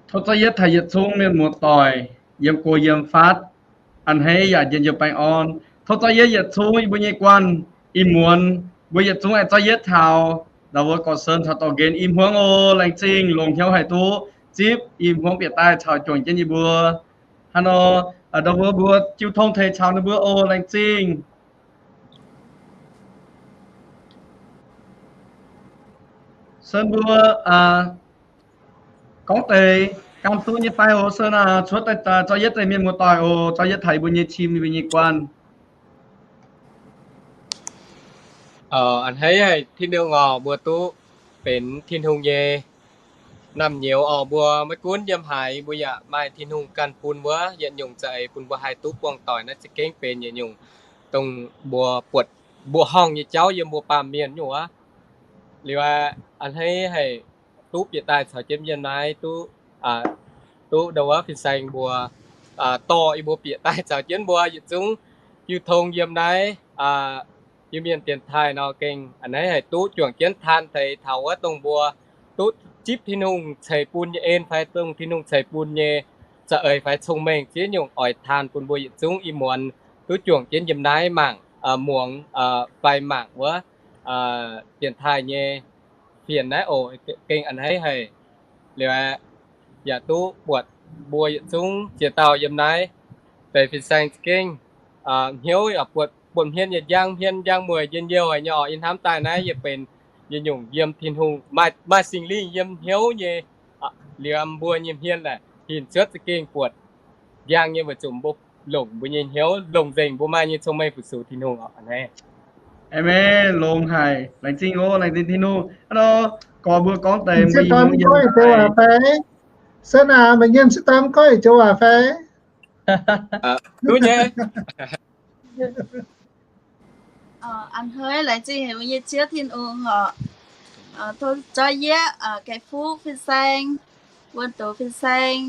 Tov zorqv yietv taux yietc zungv mienh muoz-doic yiem go yiem fatv, a'hneiv yaac njien-youh baengh orn. Tov zorqv yietv yietc zungv yie mbuo nyei guanh ih muonz, mbuo yietc zungv aengx zorqv yietv taux ndau wuov Gorqv-Sen caux Dorh Nqen i hmuangv oc. Laengz zingh longc hnyouv haih duqv zipv i hmuangv bieqc daaih caux juangc jienv yie mbuo. Hnangv nor, ndau wuov mbuo jiu tong teix caux ninh mbuo oc. Laengz zingh. Sen mbuo gorngv deix ganh duqv nyei fai oc? Sen aac, cuotv daaih zorqv yietv deix mienh muoz-doic oc, zorqv yietv taux yie mbuo nyei team, yie mbuo nyei guanh. A'hneiv haic Tin-Hungh oc, mbuo duqv benx Tin-Hungh nyei naamh nyouz oc. Mbuo maiv gunv yiem haaix, mbuo yaac maaih Tin-Hungh ganh bun wuov yietc nyungc za'eix bun mbuo haih duqv buangh doic naaiv za'gengh benx yietc nyungc dongh mbuo buatc mbuoqc horngh nyei jauv yiem mbuo baamh mienh nyei wuov. Liuz a'hneiv haic duqv bieqc daaih caux jienv yiem naaiv duqv, duqv ndau wuov fin-saeng mbuo dorh yie mbuo bieqc daaih caux jienv mbuo yietc zungv jiu tong yiem naaiv Iu-Mienh dienx taaih nor gengh a'hneiv haic duqv juangc jienv taan deix taux wuov dongh mbuo duqv zipv Tin-Hungh ceix bun nyei en fai dongh Tin-Hungh ceix bun nyei za'eix fai cong-mengh ziex nyungc oix taan bun mbuo yietc zungv ih muonz duqv juangc jienv yiem naaiv mangc muangx fai mangc wuov dienx taaih nyei fienx naaiv oc. Gengh a'hneiv haic. Liuz aeqv, yaac duqv buatc mbuo yietc zungv ziex dauh yiem naaiv deix fin-saeng za'gengh hnyouv yaac buatc, buatc hmien yaac njang, hmien njang mueic njien-youh haic nyei oc. Yie hnamv daaih naaiv yie benx yietc nyungc yiem Tin-Hungh maaih, maaih Singx Lingh yiem hnyouv nyei, liemh mbuo nyei hmien aeqv, hinc cuotv za'gengh buatc njang nyei weic zuqc mbuo longc mbuo nyei hnyouv, longc nzengc mbuo maaih nyei cong-mengh fu-sux Tin-Hungh oc. A'hneiv. Aamen. Longx haic. Laengz zingh oc. Laengz zingh Tin-Hungh. Hnangv nor, gorx mbuo gorngv deix mbuo nyei hnyouv fai. Sen aac, meih nyei sieqv dorn goiv joux waac fai? Duqv nyei. A'hneiv laengz zingh haic mbuo nyei Ziouv Tin-Hungh oc. Tov zorqv yietv gaeqv fuqv fin-saeng, wuonh doz fin-saeng,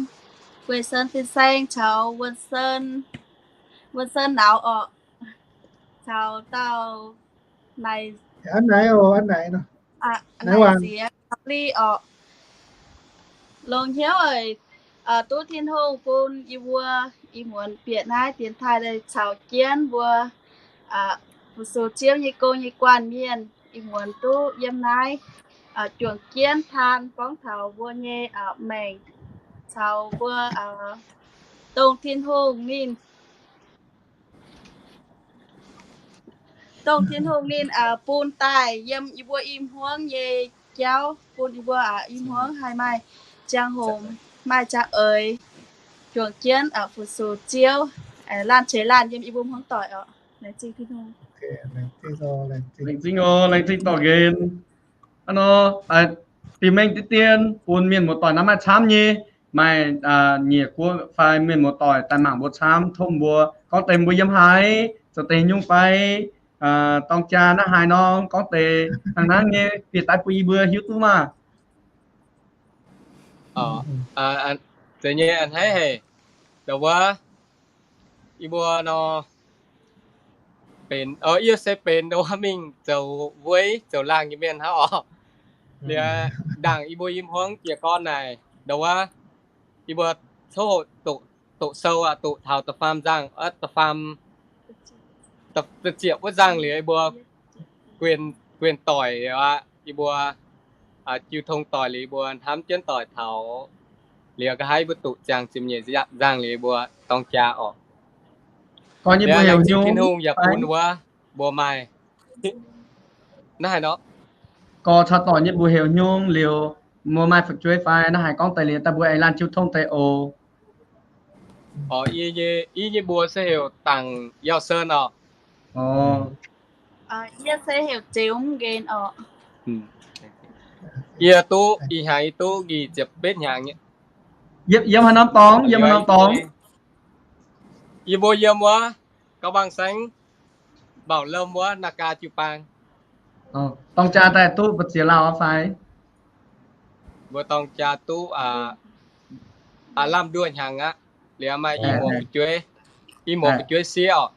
guei sen fin-saeng caux wuonh sen nauz orqc, caux dauh naaic, naaic nziex li orqc. Longx hnyouv oc, duqv Tin-Hungh bun yie mbuo ih muonz bieqc naaiv dienx taaih caux jienv mbuo fu-sux Ziouv nyei gong nyei guanh mienh, ih muonz duqv yiem naaiv juangc jienv taan gorngv taux mbuo nyei maengc caux mbuo dongh Tin-Hungh ninh dongh Tin-Hungh ninh bun daaih yiem yie mbuo i hmuangv nyei jauv, bun yie mbuo i hmuangv haih maaih ziangh hoc, maaih jaax eix, juangc jienv fu-sux Ziouv laanh ceix laanh yiem yie mbuo hmuangv doic oc. Laengz zingh Tin-Hungh. Laengz zingh oc, laengz zingh Dorh Nqen. Hnangv nor, biux mengh diqv dien bun mienh muoz-doic naaiv maaih camv nyei, maaih nyiec guoqv fai mienh muoz-doic daaih mangc mbuo camv, tov mbuo gorngv deix mbuo yiem haaix, zoux deix nyungc fai dorng jaa naaiv haaix nor, gorngv deix hnangv naaiv nyei bieqc daaih bun yie mbuo hiuv duqv maah. Zeiz nyei, a'hneiv haic. Ndau wuov, yie mbuo nor, benx, yie se benx ndau wuov mingh zoux weiv zoux laangh nyei mienh hnangv orqc. Liuz ndaangc yie mbuo i hmuangv jiez gorn naaic, ndau wuov, yie mbuo coqv hoqc doqc sou aqv, doqc taux da'faam nzangc, da'faam, da'ziepc wuov nzangc liuz yie mbuo guenx doic aqv, yie mbuo jiu tong doic liuz yie mbuo hnamv jienv doic taux liuz nqa'haav yie mbuo doqc ziangx ziepc nyeic nzangc liuz yie mbuo dorng jaa orqc. Gorngv yie mbuo heuc Tin-Hungh yaac bun wuov mbuo maaih naaiv haaix nor, gorx caux doic nyei mbuox heuc nyungc liuz, mbuo maaih fu'jueiv fai naaiv haaix gorngv deix liuz daaih mbuo aengx laanh jiu tong deix oc. Orqc, yie nyei mbuox se heuc Dangc Yauh Sen orqc. Yie se heuc Zeux Nqen orqc. Yie duqv ih hnyangx yie duqv nyic ziepc betv hnyangx nyei. Yiem haaix norm dorngx? Yiem haaix norm dorngx? Yie mbuo yiem wuov Gau Bang Saengv, Mbaauc Lomh wuov Naagaa jiu-baang. Dorng jaa daaih duqv mbu'ziex lauh fai? Mbuo dorng jaa duqv lamh nduoh hnyangx aqv. Liuz maaih i muoz fu'jueiv, i muoz fu'jueiv sieqv orqc.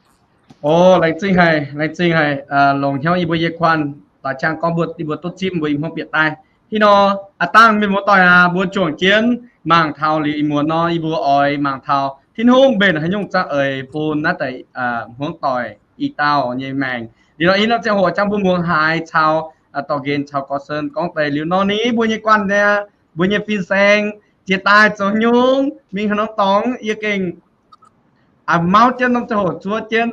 O, laengz zingh haic, laengz zingh haic. Longc hnyouv yie mbuo yie kuanh daaih qangx gorngv mbuo yie mbuo duqv zipv mbuo i hmuangv bieqc daaih. Hnangv nor, aav dangh mienh muoz-doic aac, mbuo juangc jienv mangc taux liuz ih muonz nor, yie mbuo oix mangc taux Tin-Hungh mbenc haaix nyungc za'eix bun naaiv deix hmuangv doic i dauh nyei maengc. Liuz nor, ih norm ziangh hoc jangx mbuo muangx haaix caux dorh nqemh caux gorx-sen gorngv deix liuz nor, ni mbuo nyei guanh naaiv, mbuo nyei fin-saeng jiex daaih zoux haaix nyungc mingh haaix norm dorngx, yie gengh mauv jienv norm ziangh hoc zuov jienv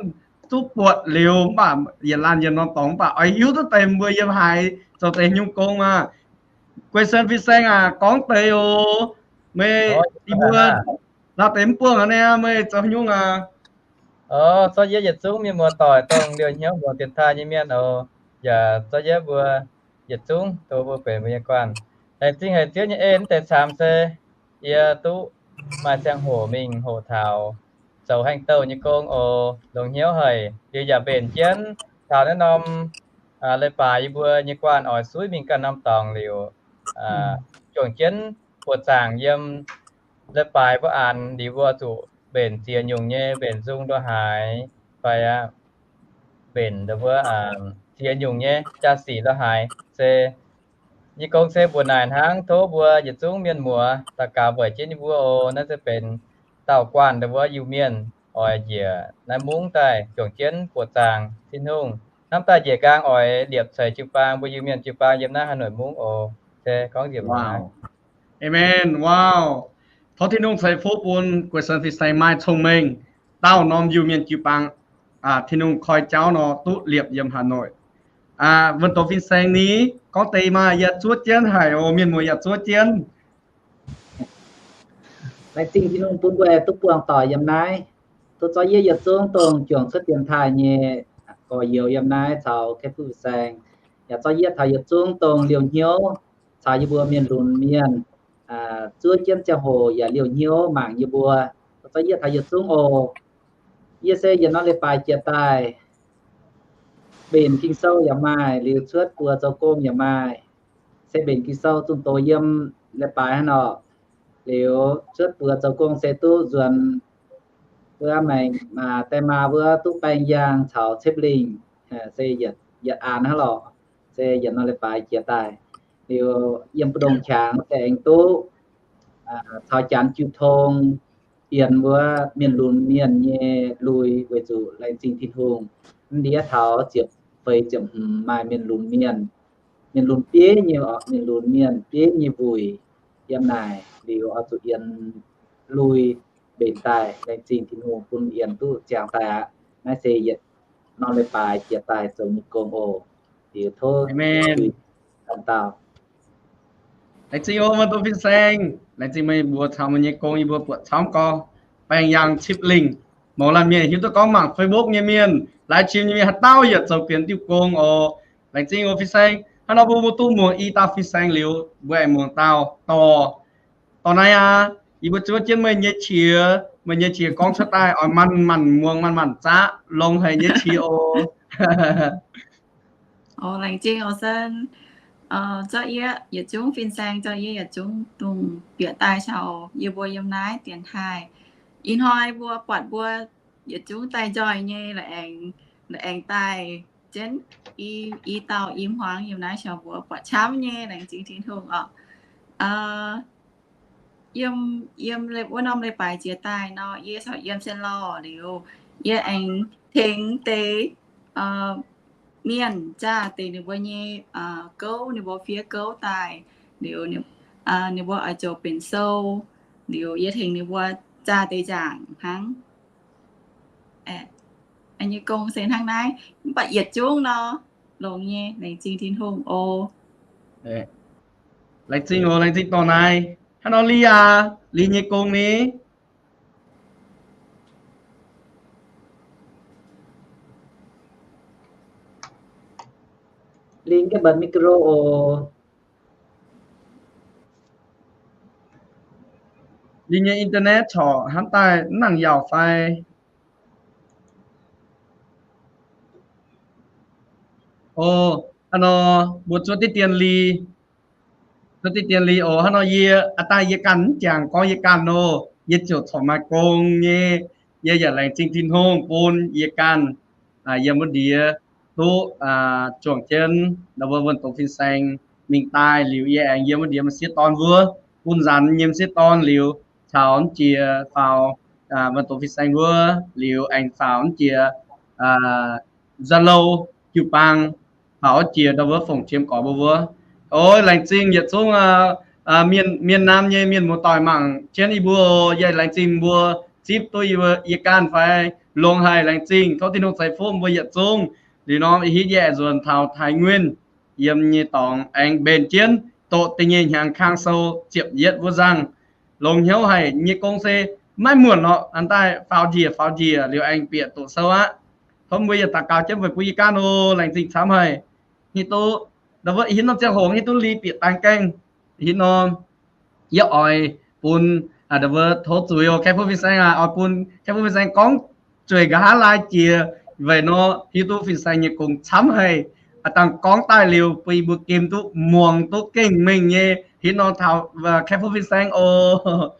duqv buatc liuz, mv baac yietc laanh yietc norm dorngx, mv baac oix hiuv duqv deix mbuo yiem haaix zoux deix nyungc gong maah. Gueix-sen fin-saeng aac, gorngv deix oc. Meih, yie mbuo lauh deix mv buangh aqv, meih zoux haaix nyungc aqv? Zorqv yie yietc zungv mienh muoz-doic dongh liouh hnyouv muangx dienx taaih nyei mienh oc, yaac zorqv yie mbuo yietc zungv dongh mbuo benx mbuo nyei guanh. Laengz zingh haic Ziouv nyei en deix camv se yie duqv maaih ziangh hoc mingh hoqc taux zoux haaix douh nyei gong oc. Longx hnyouv haic liuz yaac mbenc jienv taux naaiv norm leiz-baaix yie mbuo nyei guanh oix suiv mingh ganh norm dorngx liuz, juangc jienv buoqc zaangc yiem leiz-baaix mbuo aanx liuz mbuo zuqc mbenc ziex nyungc nyei mbenc nzung lo haaix, fai aqv, mbenc wuov ziex nyungc nyei jaa-sic lo haaix. Se nyei gong se mbuoqc naaic hnangv, tov mbuo yietc zungv mienh muoz daux gaux weic jienv yie mbuo oc. Naaiv se benx dauh guanh ndau wuov Iu-Mienh oix njiec naaiv mungv daaih juangc jienv buoqc zaangc Tin-Hungh. Hnamv daaih njiec nqaang oix liepc ceix jiu-baang, mbuo Iu-Mienh jiu-baang yiem naaiv Hà Nội mungv oc. Se gorngv njiec mbuo naaiv. Amen. Wow. Tov Tin-Hungh ceix fuqv bun gueix-sen fin-saeng maaih cong-mengh, dauh norm Iu-Mienh jiu-baang, Tin-Hungh koi jauv nor duqv liepc yiem Hà Nội. Wuonh doz fin-saeng ni, gorngv deix maaih yaac zuov jienv haic oc, mienh muoz yaac zuov jienv. Laengz zingh Tin-Hungh bun mbuo duqv buangh doic yiem naaiv. Tov zorqv yie yietc zungv dongh juangc cuotv dienx taaih nyei gorx-youz yiem naaiv caux kei fuqv fin-saeng, yaac zorqv yie taux yietc zungv dongh liouh hnyouv caux yie mbuo mienh lunx mienh zuov jienv ziangh hoc yaac liouh hnyouv mangc yie mbuo. Tov zorqv yie taux yietc zungv oc. Yie se yietc norm leiz-baaix jiex daaih, mbenc Ging-Sou yaac maaih, liuz cuotv buoz zoux gong yaac maaih. Se mbenc Ging-Sou zunh doz yiem leiz-baaix hnangv nor, liuz cuotv buoz zoux gong se duqv nzuonx wuov maengx maa die maa wuov duqv baeng yaangh caux cepv lingh, se yietc aanx hnangv lorqc. Se yietc norm leiz-baaix jiex daaih, liuz yiem mbu'ndongx qangx se aengx duqv caux janx jiu tong, bienx wuov mienh lunx mienh nyei lui, weic zuqc laengz zingh Tin-Hungh, mv ndiev taux ziepc feix ziepc hmz maaih mienh lunx mienh, mienh lunx bieiv nyei, mienh lunx mienh bieiv nyei wuic yiem naaic, liuz oix zuqc yienx lui mbenc daaih. Laengz zingh Tin-Hungh bun yienx duqv ziangx daaih aqv. Naaiv se yietc norm leiz-baaix jiex daaih zoux nyei gong oc. Liuz tov Amen. Laengz zingh oc, maaih dongh fin-saeng. Laengz zingh meih mbuo caux meih nyei gong yie mbuo buatc camv gorngv baeng yaangh cepv lingh. Mouz laanh mienh hiuv duqv gorngv mangc Facebook nyei mienh, live stream nyei mienh haaix dauh yaac zoux bienx diuh gong oc. Laengz zingh oc fin-saeng. Hnangv nor mbuo mbuo duqv muangx i dauh fin-saeng liuz, mbuo aengx muangx dauh dorh. Dorh naaiv aqv, yie mbuo zuov jienv meih nyei qiex, meih nyei qiex gorngv cuotv daaih oix manc-manc muangx, manc-manc zaqv, longx haic nyei qiex oc. Oc, laengz zingh oc Sen. Zorqv yie yietc zungv fin-saeng, zorqv yie yietc zungv dongh bieqc daaih caux yie mbuo yiem naaiv dienx taaih. Ih hnoi mbuo buatc mbuo yietc zungv daaih nzoih nyei, la'aengx daaih jienv i dauh i hmuangx yiem naaiv caux mbuo buatc camv nyei, laengz zingh Tin-Hungh oc. Yiem, yiem wuov norm leiz-baaix jiex daaih nor, yie caux yiem Sen Lorh liuz, yie aengx tengx deix mienh zaah deix ninh mbuo nyei gouv, ninh mbuo fiev gouv daaih liuz, ninh mbuo oix zoux benx sou, liuz yie tengx ninh mbuo zaah deix nzaangc hnangv. Nyei gong se hnangv naaiv, mv baac yietc zungv nor, longx nyei, laengz zingh Tin-Hungh oc. Laengz zingh oc, laengz zingh dorh naaiv. Hnangv nor Li aac, Li nyei gong ni? Li gengh bật micro oc. Li nyei internet corc hnamv daaih mv nangc yauc fai? Oc, hnangv nor mbuo zuov diqv dien Li, zuov diqv dien Li oc. Hnangv nor yie, aa, daaih yie ganh mv jangx gorngv yie ganh oc. Yie ziouc corc maaih gong nyei. Yie yaac laengz zingh Tin-Hungh bun yie ganh yiem wuov ndiev duqv juangc jienv ndau wuov wuonh doz fin-saeng mingh daaih liuz, yie aengx yiem wuov ndiev maaih sieqv dorn mbuo, bun nzanc nyei m'sieqv dorn liuz, caux jiex faaux, aa, mbuo doqc fin-saeng wuov liuz aengx faaux jiex, aa, Zalo jiu-baang, faaux jiex ndau wuov fongc qiemx gorx mbuo wuov. Oix laengz zingh yietc zungv, aa, mienh, mienh naamh nyei mienh muoz-doic mangc jienv yie mbuo, yie laengz zingh mbuo zipv duqv yie, yie ganh fai longx haic. Laengz zingh tov Tin-Hungh ceix fuqv mbuo yietc zungv. Liuz norm ih hitv yie aengx nzuonx taux Taiv Nguyen yiem nyei dorngx aengx mbenc jienv doqc da'nyeic hnyangx kang sou ziepc yietv wuov nzangh. Longx hnyouv haic, nyei gong se maiv muonc lorqc, an daaih faaux njiec faaux njiec liuz aengx bieqc doqc sou aqv. Tov mbuo yietc daux gaux jienv weic bun yie ganh oc. Laengz zingh camv haic. Hiuv duqv ndau wuov hitv norm ziangh hoc hiuv duqv li bieqc dangx gaengh. Hitv norm yie oix bun, aa, ndau wuov tov zuiz oc, Kai Fu fin-saeng aac, oix bun Kai Fu fin-saeng gorngv zueiz nqa'haav lai jiex weic nor hiuv duqv fin-saeng nyei gong camv haic. Aa, dangh gorngv daaih liuz bun yie mbuo gem duqv muangx duqv gengh mengh nyei. Hitv norm taux, aa, Kai Fu fin-saeng oc.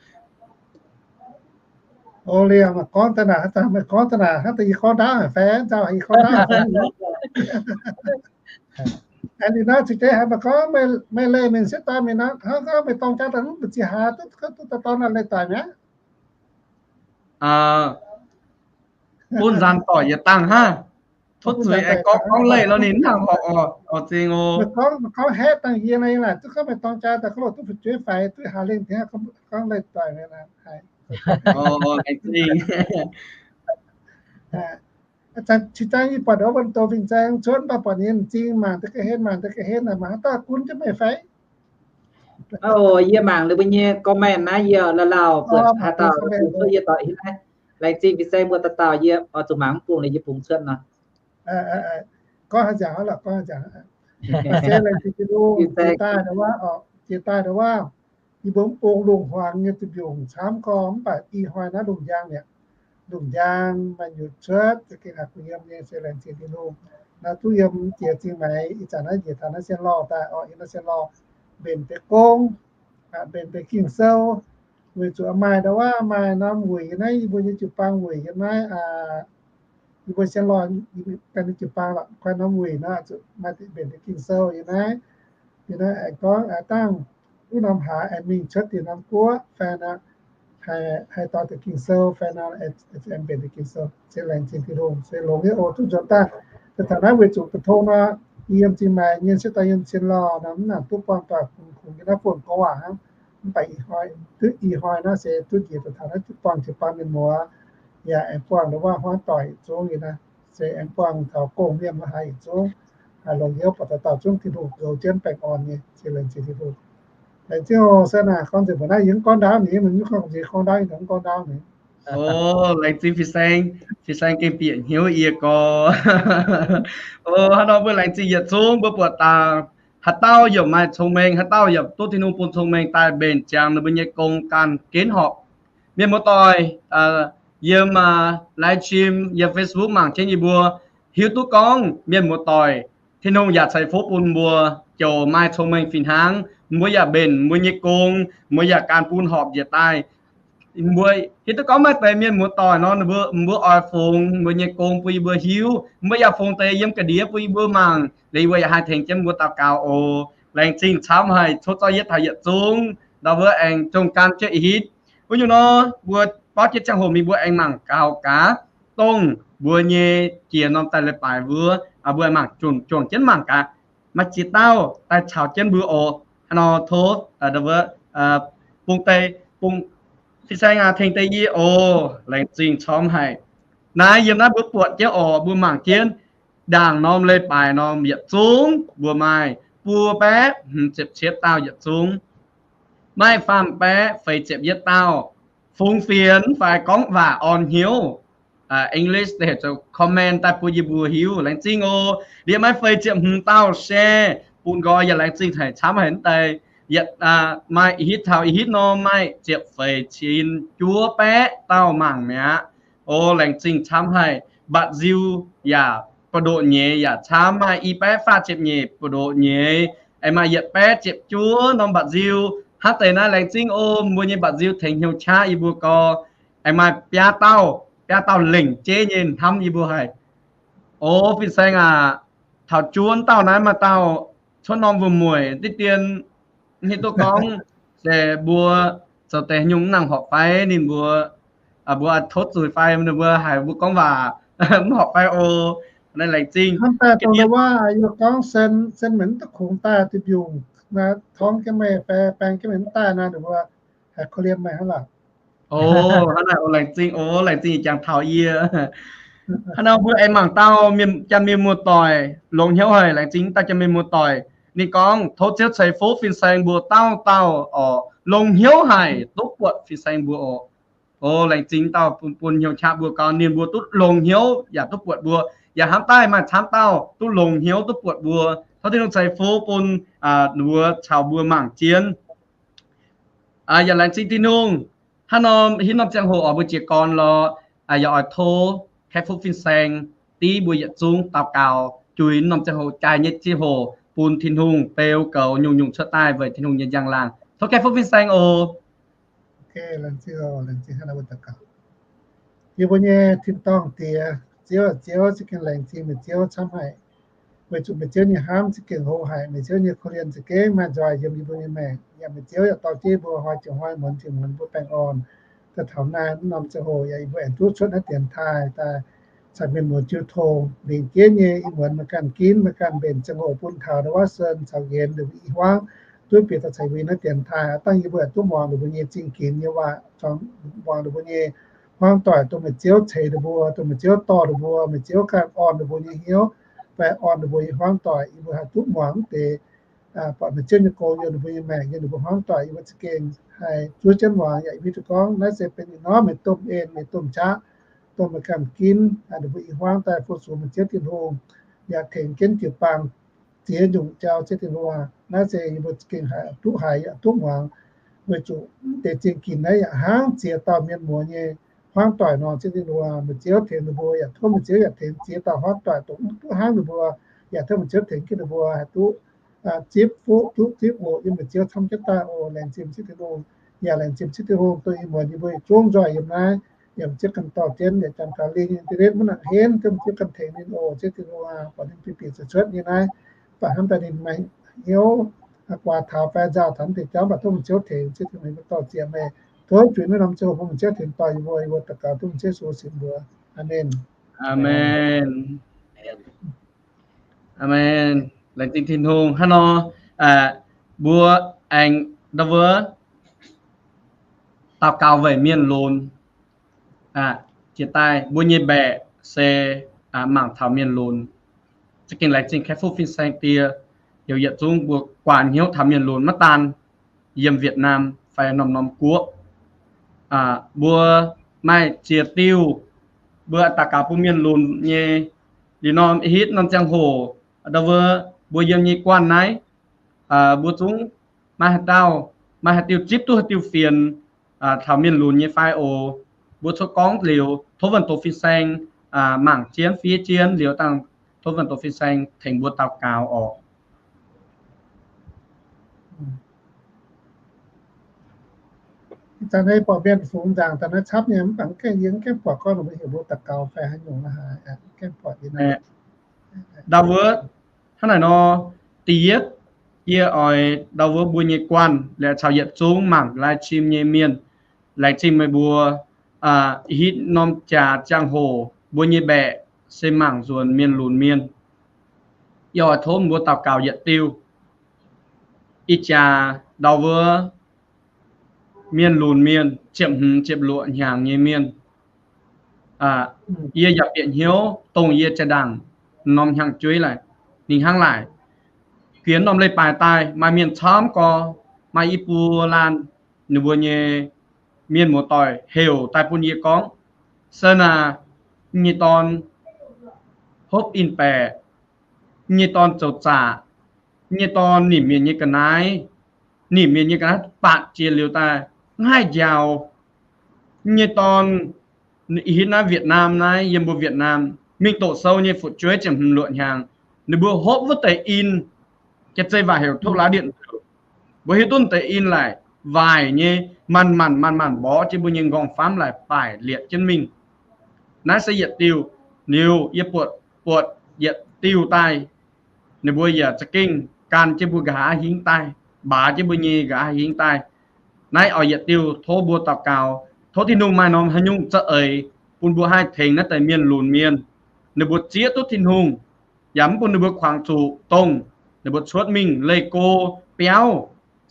O, liemh gorngv daaih naaic, meih gorngv daaih naaic, hnangv daaih yie gorngv ndaauv haic fai, nzauh yie gorngv ndaauv haic fai? Aengx liuz nor cingx deix haiz meih gorngv meih leih mienh sieqv dorn mingh nor, hnangv gorngv meih dorng jaa daaih mv baac ziex hlaax duqv, duqv dorh dorn leih daic mi'aqv. Bun nzanc doic yietc dangh hnangv. Tov zuiz aengx gorngv, gorngv leih nor ninh mv nangc horpc oc. Oc, zingh oc. Meih gorngv, meih gorngv haeqv dangh yie naaic, yie laaic duqv gorngv meih dorng jaa daaih gorngv loc duqv fu'jueiv faix duqv haaix lengh diqv gorngv leih doic mi'aqv. Laengz zingh. Aa, cingx daaih yie buatc wuov douz fin-saeng cuotv mv baac buatc ninh m'zing mangc deix ga'hlen, mangc deix ga'hlen naaic, mangc haaix dauh gunv jienv meih fai? O, yie mangc ninh mbuo nyei comment naaiv, yie lauh lauh buatc haaix dauh gunv yie doic hiuv naaiv. Laengz zingh fin-saeng mbuo dauh dauh, yie oix zuqc mangc mv bung liuz yie bungx cuotv nor. Gorngv haaix nzangc lorqc, gorngv haaix nzangc. Se laengz zingh Tin-Hungh jiex daaih ndau wuov, jiex daaih ndau wuov, yie mbuo mv bung lungh hmuangx nyei duih mbiungc camv gorngv mv baac ih hnoi naaiv lungh njang mi'aqv. Lungh njang maaih nyutc cuotv za'gengh haih kuh yiem nyei, se laengz zingh Tin-Hungh. Naaiv duqv yiem jiex Zingh Maix ih zanc naaiv njiec taux naaiv Sien Lorh daaih oc, yiem naaiv Sien Lorh mbenc deix gong, mbenc deix Ging-Sou, weic zuqc maaih ndau wuov maaih norm wuic yiem naaiv, yie mbuo nyei jiu-baang wuic yiem naaiv, yie mbuo Sien Lorh, yie mbuo jiu-baang lorqc, koi norm wuic nor zuqc maaih mbenc deix Ging-Sou yiem naaiv. Yiem naaiv aengx gorngv dangh wuov norm hlaax aengx mingh cuotv dinh norm guoqv fai nor, haih doix deix Ging-Sou fai nor, aengx mbenc deix Ging-Sou. Se laengz zingh Tin-Hungh, se longx nyei oc, duqv nzuonx daaih. Daaih taux naaiv weic zuqc ba'tong nor, yie yiem Zingh Maix, nyei sieqv daaih yiem Sien Lorh nor, mv nangc duqv buangh doic kungx, kungx yiem naaiv buonv gorngv waac hnangv. Mv baac ih hnoi, duqv ih hnoi naaiv se duqv njiec daaih taux naaiv duqv buangh jiu-baang mienh muoz, yaac aengx buangh ndau wuov hmuangv doic yietc zungv yiem naaiv, se aengx buangh taux gong-mienh wuov haaix yietc zungv, haih longc hnyouv buatc dauh dauh zungv Tin-Hungh goux jienv baengh orn nyei. Se laengz zingh Tin-Hungh. Laengz zingh oc. Se naaic gorngv nzengc mbuo naaiv yie mv gorngv ndaauv nyei, meih mv gorngv nzengc gorngv ndaauv, yie mv gorngv ndaauv nyei. O, laengz zingh fin-saeng. Fin-saeng gengh bieqc hnyouv yie gorx. O, hnangv nor mbuo laengz zingh yietc zungv mbuo buatc dangh haaix dauh yaac maaih cong-mengh, haaix dauh yaac duqv Tin-Hungh bun cong-mengh daaih mbenc ziangx ninh mbuo nyei gong ganh genv horpc. Mienh muoz-doic yiem live stream, yiem Facebook mangc jienv yie mbuo, hiuv duqv gorngv mienh muoz-doic, Tin-Hungh yaac ceix fuqv bun mbuo, ziouc maaih cong-mengh fih hnangv. Mbuo yaac mbenc mbuo nyei gong, mbuo yaac ganh bun horpc njiec daaih. Mbuo hiuv duqv gorngv maaih deix mienh muoz-doic nor, ninh mbuo, mbuo oix fungx mbuo nyei gong bun yie mbuo hiuv. Mbuo yaac fungx deix yiem ga'ndiev bun yie mbuo mangc, liuz yie mbuo yaac haih tengx jienv mbuo daux gaux oc. Laengz zingh camv haic, tov zorqv yietv taux yietc zungv, ndau wuov aengx zong gan jienv ih hitv. Wuov nyungc nor, mbuo borqv jienv ziangh hoc mingh mbuo aengx mangc gaax gaax dongh mbuo nyei jiex norm daaih leiz-baaix wuov, mbuo mangc juangc juangc jienv mangc gaax. Maaih ziex dauh daaih caux jienv mbuo oc. Hnangv nor tov, ndau wuov, bung deix, bung, fin-saeng aac, tengx deix yie oc. Laengz zingh camv haic. Naaiv yiem naaiv mbuo buatc jienv oc, mbuo mangc jienv ndaangc norm leiz-baaix norm yietc zungv mbuo maaih buo baeqv hmz ziepc cietv dauh yietc zungv. Maaih faam baeqv feix ziepc yietv dauh. Fungx fienx fai gorngv waac orn hnyouv, English deix heuc zoux comment daaih bun yie mbuo hiuv. Laengz zingh oc. Liemh maaih feix ziepc hmz dauh share bun nqoi yaac laengz zingh haic, camv haic naaiv deix. Yietc, maaih ih hitv taux ih hitv nor maaih ziepc feix cin juov baeqv dauh mangc mi'aqv. O, laengz zingh camv haic. Mba'nziu yaac buoz-ndoqv nyeiz yaac camv, maaih i baeqv faah ziepc nyeic buoz-ndoqv nyeiz, aengx maaih yietc baeqv ziepc juov norm mba'nziu. Hnangv deix naaiv laengz zingh o, mbuo nyei mba'nziu tengx hnyouv qaqv yie mbuo gorx. Aengx maaih biaa dauh, biaa dauh lengc jeiv nyei hnamv yie mbuo haic. O, fin-saeng aac, taux juov dauh naaiv maaih dauh cuotv norm wuom-mueic diqv dien, hiuv duqv gorngv se mbuo zoux deix nyungc mv nangc horpc fai ninh mbuo, mbuo tov zuiz fai ninh mbuo haiz mbuo gorngv waac mv horpc fai oc. Naaiv laengz zingh. Hnamv daaih dongh ndau wuov yie gorngv sen, sen meih mv duqv kungx daaih duqv mbiungc, torngv jienv meih fai baeng jienv meih mv daaih naaiv, ninh mbuo haiz korv-lienh meih hnangv lorqc. O, hnangv naaiv oc, laengz zingh oc, laengz zingh jangx taux yie. Hnangv nor mbuo aengx mangc dauh mienh, jaa-mienh muoz-doic longx hnyouv haic, laengz zingh dauh jaa-mienh muoz-doic. Ninh gorngv, tov Ziouv ceix fuqv fin-saeng mbuo dauh dauh oc, longx hnyouv haic duqv buatc fin-saeng mbuo oc. O, laengz zingh dauh bun, bun hnyouv qaqv mbuo gau, ninh mbuo duqv longx hnyouv yaac duqv buatc mbuo. Yaac hnamv daaih maaih camv dauh duqv longx hnyouv duqv buatc mbuo. Tov Tin-Hungh ceix fuqv bun ninh mbuo caux mbuo mangc jienv. Yaac laengz zingh Tin-Hungh. Hnangv nor hitv norm ziangh hoc oix mbuo jiez gorn lorqc, yaac oix tov Kaeqv-Fuqv fin-saeng div mbuo yietc zungv daux gaux, juix norm ziangh hoc jaaix nyei ziangh hoc bun Tin-Hungh beu goux nyungc-nyungc cuotv daaih weic Tin-Hungh nyei njang-laangc. Tov Kaeqv-Fuqv fin-saeng oc. Yie mbuo nyei tin-dorngh Diex, Ziouv, Ziouv, za'gengh laengz zingh meih Ziouv camv haic, weic zuqc meih Ziouv nyei hnamv za'gengh hlo haic, meih Ziouv nyei korv-lienh za'gengh maaih nzoih yiem yie mbuo nyei maengc. Yaac meih Ziouv yaac dorh jienv yie mbuo hnoi jiex hnoi, muonz jiex muonz, mbuo baengh orn daaih taux naaiv norm ziangh hoc, yaac yie mbuo aengx duqv cuotv naaiv dienx taaih daaih caux mienh muoz jiu tong. Lingc jeiv nyei ih muonz meih ganh ginv, meih ganh mbenc ziangh hoc bun taux ndau wuov sen caux yienx, ninh mbuo i hmuangv duqv bieqc daaih caux mbuo naaiv dienx taaih. Aav dangh yie mbuo aengx duqv muangx ninh mbuo nyei zingh ginx nyei waac, muangx ninh mbuo nyei hmuangv doic, dongh meih Ziouv ceix ninh mbuo, dongh meih Ziouv dorh ninh mbuo, meih Ziouv ganh orn ninh mbuo nyei hnyouv fai orn ninh mbuo nyei hmuangv doic. Yie mbuo haih duqv muangx mv deix buatc meih Ziouv nyei gong yiem ninh mbuo nyei maengc, yiem ninh mbuo hmuangv doic. Yie mbuo za'gengh haih zuov jienv muangx. Yaac yie mbuo duqv gorngv naaiv se benx ih norm meih domh en, meih domh qaqv, dongh meih ganh ginv ninh mbuo i hmuangv daaih fu-sux meih Ziouv Tin-Hungh, yaac tengx jienv jiu-baang ziex nyungc jauv. Ziouv Tin-Hungh, naaiv se yie mbuo za'gengh haih duqv haiz yaac duqv muangx, weic zuqc mv deix zingh ginx naaiv yaac hnangv ziex dauh mienh muoz nyei hmuangv doic nor. Ziouv Tin-Hungh, meih Ziouv tengx ninh mbuo, yaac tov meih Ziouv yaac tengx ziex dauh hmuangv doic dongh mv duqv hnangv ninh mbuo, yaac tov meih Ziouv tengx jienv ninh mbuo haih duqv zipv fuqv, duqv zipv oc. Yiem meih Ziouv camv jienv daaih oc. Laengz zingh Ziouv Tin-Hungh. Yaac laengz zingh Ziouv Tin-Hungh dongh ih muonz yie mbuo yietc zungv nzoih yiem naaiv, yaac meih Ziouv ganh dorh jienv, yaac janx taux lingh internet maiv nangc henv, dongh meih Ziouv ganh tengx ninh oc. Ziouv Tin-Hungh, buatc ninh bieqc bieqc cuotv cuotv nyei naaiv, mv baac hnamv daaih ninh maaih hnyouv guaax taux fai nzaah taux mv deix jauv, mv baac dongh meih Ziouv tengx. Ziouv Tin-Hungh, yie mbuo dorh ziec meih, tov juix naaiv norm ziangh hoc bun meih Ziouv tengx dorh yie mbuo, yie mbuo daux gaux dongh meih Ziouv Yesu singx mbuox. Aamen. Aamen. Aamen. Laengz zingh Tin-Hungh. Hnangv nor, mbuo aengx ndau wuov daux gaux weic mienh lunx. Jiex daaih mbuo nyei mbaeqc se mangc taux mienh lunx. Za'gengh laengz zingh Kaeqv-Fuqv fin-saeng die, heuc yietc zungv mbuo guaax hnyouv taux mienh lunx maiv daan yiem Việt Nam fai norm-norm guoqv. Mbuo maaih ziex diuh mbuo daux gaux bun mienh lunx nyei. Liuz norm hitv norm ziangh hoc ndau wuov mbuo yiem nyei guanh naaiv, mbuo zungv maaih haaix dauh, maaih haaix diuh zipv duqv haaix diuh fienx taux mienh lunx nyei fai oc? Mbuo cuotv gorngv liuz tov wuonh doz fin-saeng mangc jienv fiev jienv liuz dangh tov wuonh doz fin-saeng tengx mbuo daux gaux oc. Ih zanc naaiv buatc mienh fungx nzaangc daaih naaiv capv nyei, mv baac mv gaengh, yie mv gaengh buatc gorngv ninh mbuo heuc mbuo daux gaux fai haaix nyungc la'haaix, mv gaengh buatc yie naaiv. Ndau wuov, hnangv naaic nor, da'yietv, yie oix ndau wuov mbuo nyei guanh, liuz caux yietc zungv mangc live stream nyei mienh, laengz zingh meih mbuo, hitv norm jaax ziangh hoc mbuo nyei mbaeqc se mangc nzuonx mienh lunx mienh. Yie oix tov mbuo daux gaux yietc diuh. Ih jaax ndau wuov mienh lunx mienh, ziepc hmz ziepc luoqc hnyangx nyei mienh. Yie yaac bieqc hnyouv dongh yie jaa-ndaangc norm hnyangx-jueiv laaic, ninh hnangv laaic. Fienx norm leiz-baaix daaih maaih mienh camv gorx, maaih i buo laanh ninh mbuo nyei mienh muoz-doic heuc daaih bun yie gorngv, Sen aac, yie nyei dorn hopv in-baeqc, yie nyei dorn zoux zaqc, yie nyei dorn nimc mienh nyei ga'naaiv, nimc mienh nyei ga'naaiv baatc jiex liuz daaih mv haih njaaux. Yie nyei dorn, hitv naaiv Việt Nam naaiv, yiem mbuo Việt Nam, mingh doqc sou nyei fu'jueiv ziepc hmz luoqc hnyangx, ninh mbuo hopv wuov deix in, jaax-zei waac heuc thuốc lá điện tử. Mbuo hiuv duqv deix in laaic, waaic nyei, manc-manc manc-manc mborqv jienv mbuo nyei nqorngv-famv laaic baaic lietc jienv mingh. Naaiv se yietc diuh. Liuz yie buatc, buatc yietc diuh daaih, ninh mbuo yaac za'gengh gan jienv mbuo nqa'haav hingv daaih, mbaaz jienv mbuo nyei nqa'haav hingv daaih. Naaiv oix yietc diuh tov mbuo daux gaux, tov Tin-Hungh maaih norm haaix nyungc za'eix bun mbuo haih tengx naaiv deix mienh lunx mienh, ninh mbuo zieqv duqv Tin-Hungh, yaac mv bun ninh mbuo kuangx zuqc dongh ninh mbuo cuotv mingh leih go biauv,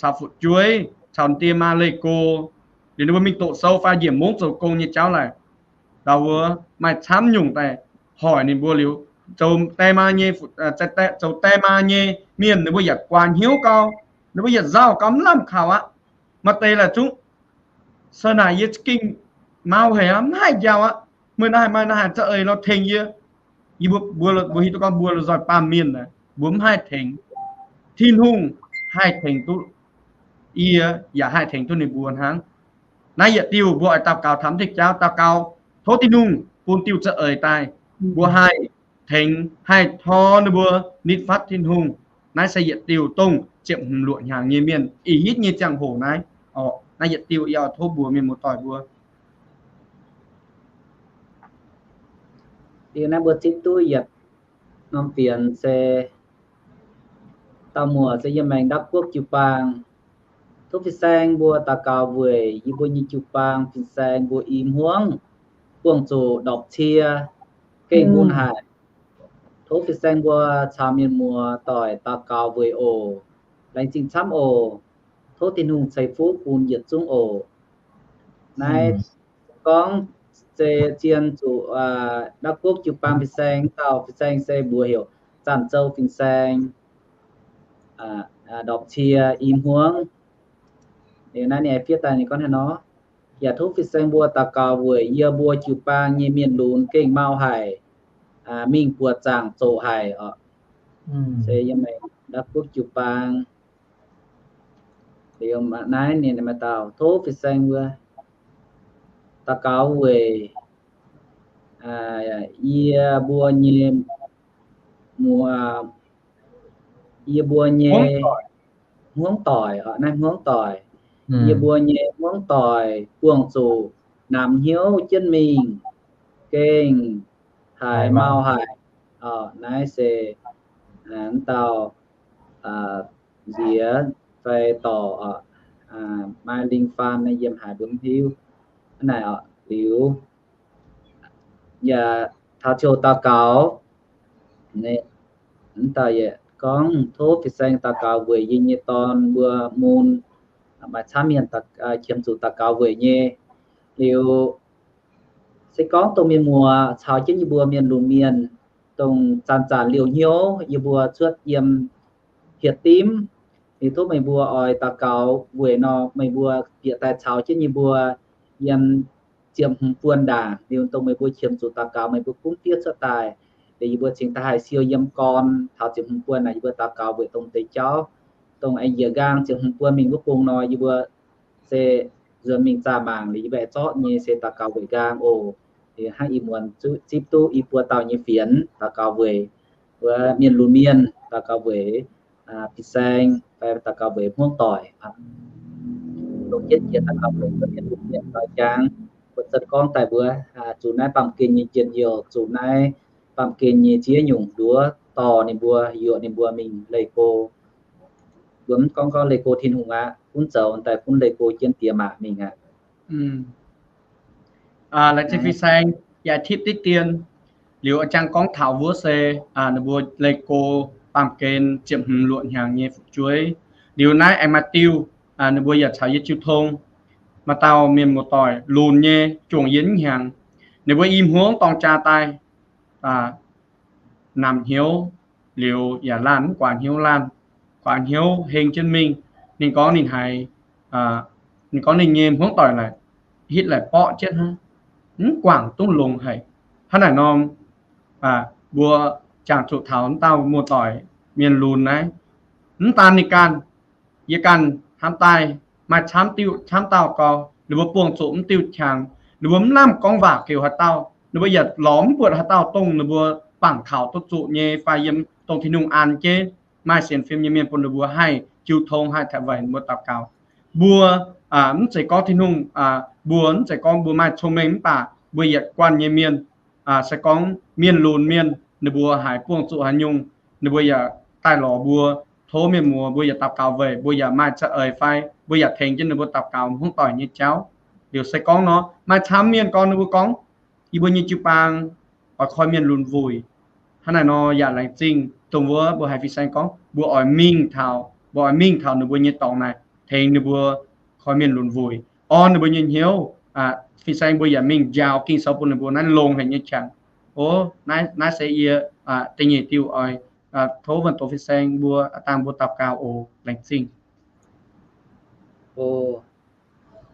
caux fu'jueiv, caux die maa leih go, liuz ninh mbuo mingh doqc sou fai njiec mungv zoux gong nyei jauv laaic. Ndau wuov maaih camv nyungc daaih hoic ninh mbuo liuz, zoux die maa nyei, zoux die maa nyei mienh ninh mbuo yaac guaax hnyouv gau, ninh mbuo yietc nzauh gau mv lamh kaux aqv. Maaih deix laaic zungv, se naaic yie za'gengh mau haic aqv, mv haih njaaux aqv. Meih naaiv haaix, meih naaiv haaix za'eix lorz tengx yie. Yie mbuo, mbuo, mbuo hiuv duqv gorngv mbuo lorz nzoih baamh mienh naaic, mbuo mv haih tengx. Tin-Hungh haih tengx duqv yie, yaac haih tengx duqv ninh mbuo hnangv. Naaiv yietc diuh mbuo oix daux gaux taux mv diuh jauv, daux gaux tov Tin-Hungh bun diuh za'eix daaih, mbuo haih tengx, haih tor ninh mbuo nitv fatv Tin-Hungh. Naaiv se yietc diuh dongh ziepc hmz luoqc hnyangx nyei mienh ih hitv nyei ziangh hoc naaiv oc. Naaiv yietc diuh yie oix tov mbuox mienh muoz-doic mbuo. Liuz naaiv mbuo zipv duqv yietc norm fienx se dauh muoc se yiem maengx ndapv guoqv jiu-baang. Tov fin-saeng mbuo daux gaux weic yie mbuo nyei jiu-baang fin-saeng mbuo i hmuangv buangh zuqc ndorpc cie gengh mun haic. Tov fin-saeng mbuo caux mienh muoz-doic daux gaux weic oc. Laengz zingh camv oc. Tov Tin-Hungh ceix fuqv bun yietc zungv oc. Naaiv gorngv se zien zuqc ndapv guoqv jiu-baang fin-saeng, dauh fin-saeng se mbuox heuc Zanc Zou fin-saeng, ndorpc cie i hmuangv. Liuz naaiv ninh fiev daaih ninh gorngv haaix nor, yaac tov fin-saeng mbuo daux gaux weic yie mbuo jiu-baang nyei mienh lunx gengh mau haic, mingh buoqc zaangc zoqc haic oc. Se yiem ndapv guoqv jiu-baang. Liuz naaiv ninh maaih dauh tov fin-saeng mbuo daux gaux weic yie mbuo nyei, yie mbuo nyei hmuangv doic, naaiv hmuangv doic, yie mbuo nyei hmuangv doic buangh zuqc namx hnyouv jienv mingh, gengh haiz mau haic. Naaiv se m'dauh nziex fai dorc, maaih lingh faan yiem haaix mbuo mv hiuv. Naaiv oc, liuz yaac taux ziouc daux gaux, m'dauh yaac gorngv tov fin-saeng daux gaux weic yie nyei dorn mbuo mun, maaih camv mienh qiemx zuqc daux gaux weic nyei. Liuz se gorngv dongh mienh muoz caux jienv yie mbuo mienh lunx mienh, dongh zanc-zanc liouh hnyouv yie mbuo cuotv yiem hieh dimv, liuz tov meih mbuo oix daux gaux weic nor, meih mbuo bieqc daaih caux jienv yie mbuo yiem ziepc hmz buonc ndaangc. Liuz dongh meih mbuo qiemx zuqc daux gaux, meih mbuo gunv fiev cuotv daaih, liuz yie mbuo cingx daaih haih siou yiem gorn taux ziepc hmz buonc naaic, yie mbuo daux gaux weic dongh deix jauv, dongh aengx njiec nqaang ziepc hmz buonc mingh wuov bung nor, yie mbuo se nzuonx mingh zaah mangc, liuz yie mbuo aengx zorqv nyei se daux gaux weic nqaang oc. Liuz hnangv ih muonz zipv duqv i buo dauh nyei fienx daux gaux weic wuov mienh lunx mienh, daux gaux weic fin-saeng, fai daux gaux weic hmuangv doic. Dongh jienv jiex daux gaux weic mienh lunx mienh doix jangx, mbuo za'gengh gorngv daaih mbuo zuqc naaiv baamh gen nyei njien-youh, zuqc naaiv baamh gen nyei ziex nyungc nduov dorh ninh mbuo, yuoqc ninh mbuo mingh leih go. Mbuo mv gorngv gorngv leih go Tin-Hungh aqv, gunv zoux daaih gunv leih go jienv diex maac mingh aqv. Laengz zingh fin-saeng yaac tipv diqv dien. Liuz a'jang gorngv taux wuov se ninh mbuo leih go baamh gen ziepc hmz luoqc hnyangx nyei fu'jueiv. Liuz naaiv aengx maaih diuh ninh mbuo yaac caux yie jiu tong. Maaih dauh mienh muoz-doic lunx nyei, juangc yie hnyangx. Ninh mbuo i hmuangv dorng jaa daaih, namx hnyouv, liuz yaac laanh mv guaax hnyouv laanh, guaax hnyouv heng jienv mingh. Ninh gorngv ninh haiz, ninh gorngv ninh nyei hmuangv doic laaic hitv laaic borqv jienv hnangv, mv guangc duqv longx haic. Hnangv naaic norm, mbuo jangx zuqc taux m'dauh muoz-doic mienh lunx naaiv, mv daan ninh ganh, yie ganh hnamv daaih maaih camv diuh camv dauh gau, ninh mbuo buangh zuqc mv diuh qangx, ninh mbuo mv lamh gorngv waac geux haaix dauh, ninh mbuo yaac lorz mv buatc haaix dauh dongh ninh mbuo bangc kaux duqv zuqc nyei fai yiem dongh Tin-Hungh an jienv maaih sienx fim nyei mienh bun ninh mbuo haih jiu tong, haih taux weic ninh mbuo daux gaux. Mbuo mv zeiz gorngv Tin-Hungh, mbuo mv zeiz gorngv mbuo maaih cong-mengh mv baac mbuo yietc guanh nyei mienh, se gorngv mienh lunx mienh ninh mbuo haiz buangh zuqc haaix nyungc, ninh mbuo yaac daaih lorz mbuo tov mienh muoz mbuo yaac daux gaux weic, mbuo yaac maaih za'eix fai mbuo yaac tengx jienv ninh mbuo daux gaux hmuangv doic nyei jauv. Liuz se gorngv nor, maaih camv mienh gorngv ninh mbuo gorngv, yie mbuo nyei jiu-baang oix koi mienh lunx wuic. Hnangv naaic nor yaac laengz zingh dongh wuov mbuo haiz fin-saeng gorngv mbuo oix mingh taux, mbuo oix mingh taux ninh mbuo nyei dorngx naaic tengx ninh mbuo koi mienh lunx wuic, orn ninh mbuo nyei hnyouv. Fin-saeng mbuo yaac mingh njaaux Ging-Sou bun ninh mbuo naaiv longx haic nyei qangx. O, naaiv, naaiv se yie da'nyeic diuh oix tov wuonh doz fin-saeng mbuo dangh mbuo daux gaux oc. Laengz zingh. O,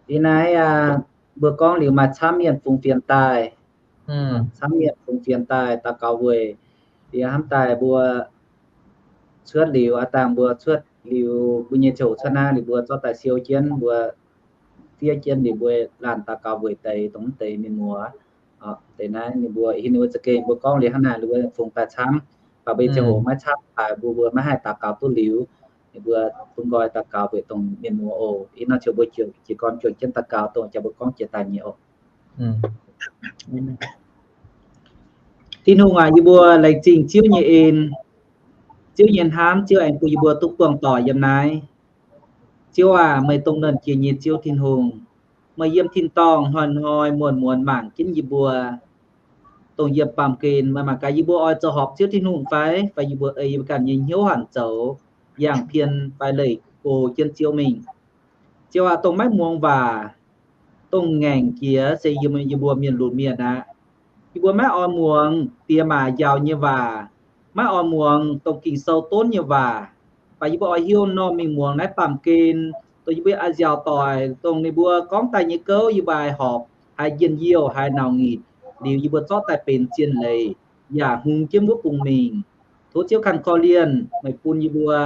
ih naaiv mbuo gorngv liuz maaih camv mienh fungx fienx daaih, camv mienh fungx fienx daaih daux gaux weic. Liuz hnamv daaih mbuo cuotv liuz, aav dangh mbuo cuotv liuz mbuo nyei ziangh hoc cuotv naaiv liuz mbuo zorqv daaih siou jienv, mbuo fiev jienv liuz mbuo laanh daux gaux weic deix dongh mv deix mienh muoz. Deix naaiv ninh mbuo, ninh mbuo za'gengh mbuo gorngv liuz hnangv naaic liuz mbuo fungx daaih camv, baac mbuo nyei ziangh hoc maiv camv daaih mbuo, mbuo maiv haih daux gaux duqv liuz, ninh mbuo bun nqoi daux gaux weic dongh mienh muoz oc. Ih norm ziouc mbuo jiex gorn juangc jienv daux gaux dongh jaax mbuo gorngv jiex daaih nyei oc. Tin-Hungh aac, yie mbuo laengz zingh Ziouv nyei en, Ziouv nyei hnamv, Ziouv aengx bun yie mbuo duqv buangh doic yiem naaiv. Ziouv aac, meih dongh nernh jiex nyei Ziouv Tin-Hungh. Meih yiem tin-dorngh hnoi-hnoi muonz-muonz mangc jienv yie mbuo. Dongh yiem baamh gen meih mangc gaax yie mbuo oix zoux horpc Ziouv Tin-Hungh fai, fai yie mbuo ei yie mbuo ganh nyei hnyouv hanc zoux, yangh pien fai leih go jienv Ziouv mingh. Ziouv aac, dongh maiv muangx waac, dongh ngaengc jiex se yie mbuo mienh lunx mienh aqv. Yie mbuo maiv oix muangx diex maac njaaux nyei waac, maiv oix muangx dongh Ging-Sou donv nyei waac. Baac yie mbuo oix hiuv normh mingh muangx naaiv baamh gen, dongh yie mbuo a'nziaauc doic, dongh ninh mbuo gorngv daaih nyei gouv yie mbuo haih horpc, haih njien-youh, haih nauc nginc, liuz yie mbuo zorqv daaih benx zien leiz, yaac hungx jienv wuov bung mingh. Tov Ziouv kanh korv-lienh meih bun yie mbuo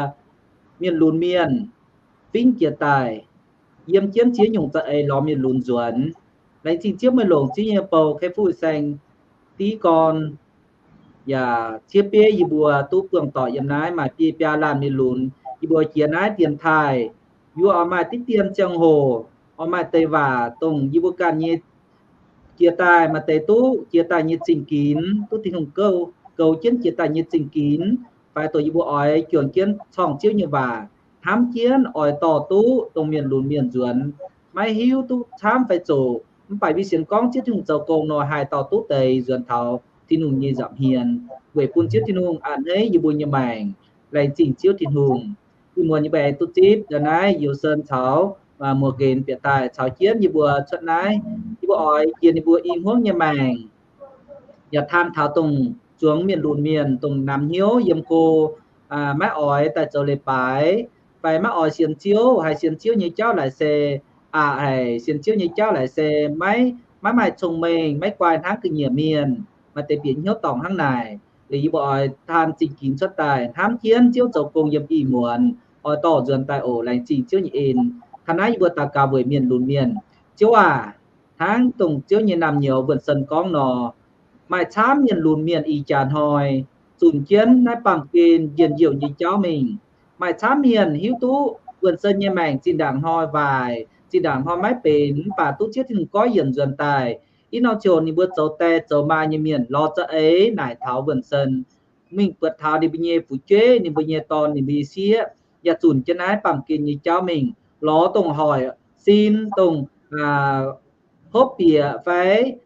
mienh lunx mienh fingv jiex daaih, yiem jienv ziex nyungc za'eix lorz mienh lunx nzuonx. Laengz zingh Ziouv meih longc Ziouv nyei bou Kai Fu Saeng div gorn yaac ciev bieiv yie mbuo duqv buangh doic yiem naaiv maaih biei biaa laanh mienh lunx. Yie mbuo jiex naaiv dienx taaih, yie mbuo oix maaih diqv dien ziangh hoc, oix maaih deix waac dongh yie mbuo ganh nyei jiex daaih maaih deix duqv jiex daaih nyei zingh ginx, duqv Tin-Hungh goux jienv jiex daaih nyei zingh ginx, fai dongh yie mbuo oix juangc jienv corngh Ziouv nyei waac, hnamv jienv oix dorh duqv dongh mienh lunx mienh nzuonx. Maiv hiuv duqv camv fai zoqc, mv baac mbuo sienx gorngv Ziouv Tin-Hungh zoux gong nor haih dorh duqv deix nzuonx taux Tin-Hungh nyei nza'hmien, weic bun Ziouv Tin-Hungh a'hneiv yie mbuo nyei maengc. Laengz zingh Ziouv Tin-Hungh. Ih muonz yie mbuo aengx duqv zipv ndau naaiv Yosen caux Muoz-Nqenx bieqc daaih caux jienv yie mbuo cuotv naaiv. Yie mbuo oix jiex ninh mbuo i hmuangv nyei maengc, yaac taan taux dongh zuangx mienh lunx mienh dongh namx hnyouv yiem go, maiv oix daaih zoux leiz-baaix, fai maiv oix sienx Ziouv, haiz sienx Ziouv nyei jauv laaic se aqc haic, sienx Ziouv nyei jauv laaic se maiv, maiv maaih cong-mengh, maiv guai hnangv ga'nyiec mienh, maaih deix bieqc hnyouv dorngc hnangv naaic. Liuz yie mbuo oix taan zingh ginx cuotv daaih hnamv jienv Ziouv zoux gong yiem ih muonz, oix dorh nzuonx daaih oc. Laengz zingh Ziouv nyei en. Taux naaiv yie mbuo daux gaux weic mienh lunx mienh. Ziouv aac, hnangv dongh Ziouv nyei naamh nyouz Wuonh Sen gorngv nor, maaih camv mienh lunx mienh ih jaax hnoi zunc jienv naaiv baamh gen njien-youh nyei jauv mingh. Maaih camv mienh hiuv duqv Wuonh Sen nyei maengc zinh ndaangc hnoi waaic, zinh ndaangc hnoi maiv benx, mv baac duqv Ziouv Tin-Hungh goiv yienc nzuonx daaih. Ih norm ziouc ninh mbuo zoux die zoux maa nyei mienh lorz za'eix naaic taux Wuonh Sen, mingh buatc taux ninh mbuo nyei fu'jueiv, ninh mbuo nyei dorn, ninh mbuo nyei sieqv, yaac zunc jienv naaiv baamh gen nyei jauv mingh, lorz dongh hoic sin, dongh hopv bieqc fai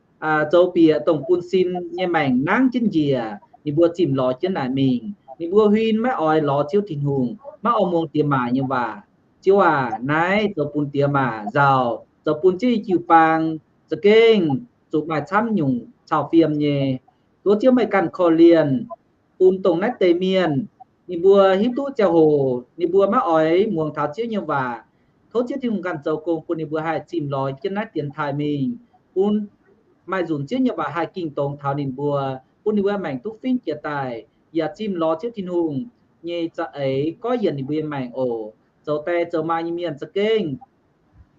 zoux bieqc dongh bun sin nyei maengc nangv jienv njiec. Ninh mbuo zimh lorz jienv naaic mingh. Ninh mbuo huin maiv oix lorz Ziouv Tin-Hungh, maiv oix muangx diex maac nyei waac. Ziouv aac, naaiv zoux bun diex maac nzauh, zoux bun Ziouv nyei jiu-baang za'gengh zuqc maaih camv nyungc cau fiem nyei. Tov Ziouv meih ganh korv-lienh bun dongh naaiv deix mienh, ninh mbuo hiuv duqv ziangh hoc ninh mbuo maiv oix muangx taux Ziouv nyei waac. Tov Ziouv Tin-Hungh ganh zoux gong bun ninh mbuo haih zimh lorz jienv naaiv dienx taaih mingh, bun maaih nzunc Ziouv nyei waac haih ging dongz taux ninh mbuo, bun ninh mbuo maengc duqv fingv jiex daaih, yaac zimh lorz Ziouv Tin-Hungh nyei za'eix goiv yienc ninh mbuo nyei maengc oc. Zoux die zoux maa nyei mienh za'gengh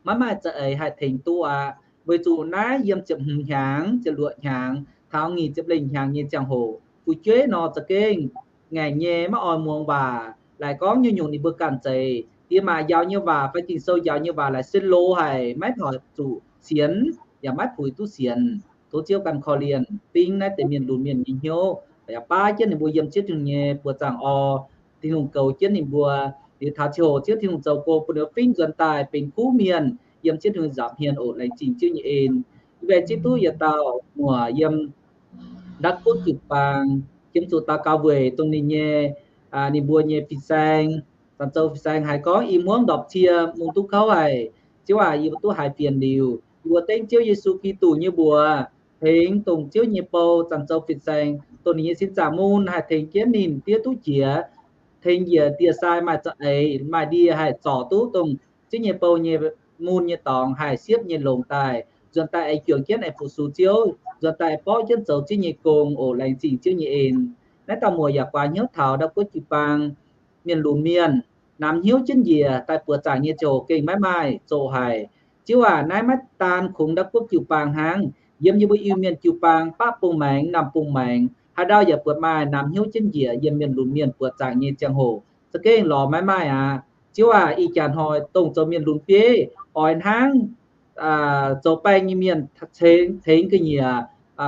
maiv maaih za'eix haih tengx duqv aqv. Weic zuqc naaiv yiem ziepc hmz hnyangx, ziepc luoqc hnyangx, taux nyic ziepc lengh hnyangx nyei ziangh hoc, fu'jueiv nor za'gengh ngaengc nyei, maiv oix muangx waac. Laaic gorngv nyungc-nyungc ninh mbuo ganh zeiz, diex maac njaaux nyei waac fai Ging-Sou njaaux nyei waac laaic se loz haic, maiv hoic zuqc sienx, yaac maiv puix duqv sienx. Tov Ziouv ganh korv-lienh bingv naaiv deix mienh lunx mienh nyei hnyouv, yaac baav jienv ninh mbuo yiem Ziouv Tin-Hungh nyei buoz zaangc orv. Tin-Hungh goux jienv ninh mbuo. Liuz taux ziangh hoc Ziouv Tin-Hungh zoux gong bun ninh mbuo fingx nzuonx daaih benx kuv mienh yiem Ziouv Tin-Hungh nza'hmien oc. Laengz zingh Ziouv nyei en. Yie mbuo zieqv duqv yietc dauh muoc yiem Ndapv Guoqv jiu-baang, qiemx zuqc daux gaux weic dongh ninh nyei, ninh mbuo nyei fin-saeng, zanc zoux fin-saeng haiz gorngv i hmuangv ndorpc cie mungh duqv kouv haic. Ziouv aac, yie mbuo duqv haiz fienx liuz, yie mbuo dengv Ziouv Yesu Giduc nyei mbuox tengx dongh Ziouv nyei bou zanc zoux fin-saeng, dongh ninh nyei sin zaangc mun haih tengx jienv ninh diev duqv jiex, tengx njiec ndie-sai maaih za'eix maaih ndie haih zorc duqv dongh Ziouv nyei bou nyei mun nyei dorngx haih siepv nyei longc daaih, nzuonx daaih aengx juangc jienv aengx fu-sux Ziouv, nzuonx daaih aengx borqv jienv zoux Ziouv nyei gong oc. Laengz zingh Ziouv nyei en. Naaiv dauh muoc yaac guaax hnyouv taux Ndapv Guoqv jiu-baang mienh lunx mienh, namx hnyouv jienv njiec daaih buoqc zaangc nyei ziangh hoc gengh maiv maaih zoqc haic. Ziouv aac, naaiv maiv daan kungx Ndapv Guoqv jiu-baang hnangv. Yiem yie mbuo Iu-Mienh jiu-baang baqv bung maengx, namh bung maengx, haaix ndau yaac buatc maaih namx hnyouv jienv njiec yiem mienh lunx mienh buoqc zaangc nyei ziangh hoc za'gengh lorz maiv maaih aqv. Ziouv aac, ih jaax hnoi dongh zoux mienh lunx bieiv oix hnangv zoux baeng nyei mienh tengx, tengx ga'nyiec,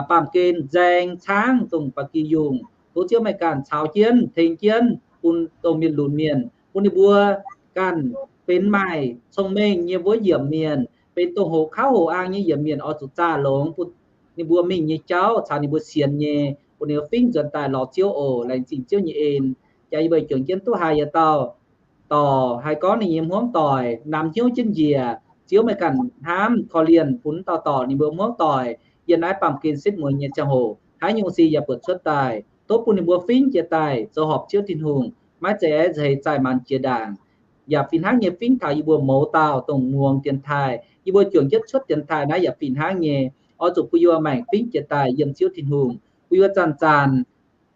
baamh gen nzaeng caangv dongh ba'gi yungh. Tov Ziouv meih ganh caux jienv, tengx jienv bun dongh mienh lunx mienh, bun ninh mbuo ganh benx maaih cong-mengh nyei wuov yiemc mienh, benx dongh hoqc kauv hoqc aang nyei yiemc mienh oix zuqc zaah longx bun ninh mbuo mingh nyei jauv caux ninh mbuo sienx nyei, bun ninh mbuo fingx nzuonx daaih lorz Ziouv oc. Laengz zingh Ziouv nyei en. Jaax yie mbuo juangc jienv duqv haiz yietc dauh dorc haih gorngv ninh nyei hmuangv doic namx hnyouv jienv njiec. Ziouv meih ganh hnamv korv-lienh bun dauh dorc ninh mbuo hmuangv doic yiem naaiv baamh gen setv mueiz nyei ziangh hoc, haaix nyungc sic yaac buatc cuotv daaih. Tov bun ninh mbuo fingx jiex daaih zoux horpc Ziouv Tin-Hungh, maiv zeiz eix zeiz zaih maanz jiex ndaangc. Yaac fih hnangv nyei fingx taux yie mbuo mouz dauh dongh muangx dienx taaih, yie mbuo juangc jienv cuotv dienx taaih naaiv yaac fih hnangv nyei. Oix zuqc bun yie mbuo maengc fingx jiex daaih yiem Ziouv Tin-Hungh, bun yie mbuo zanc-zanc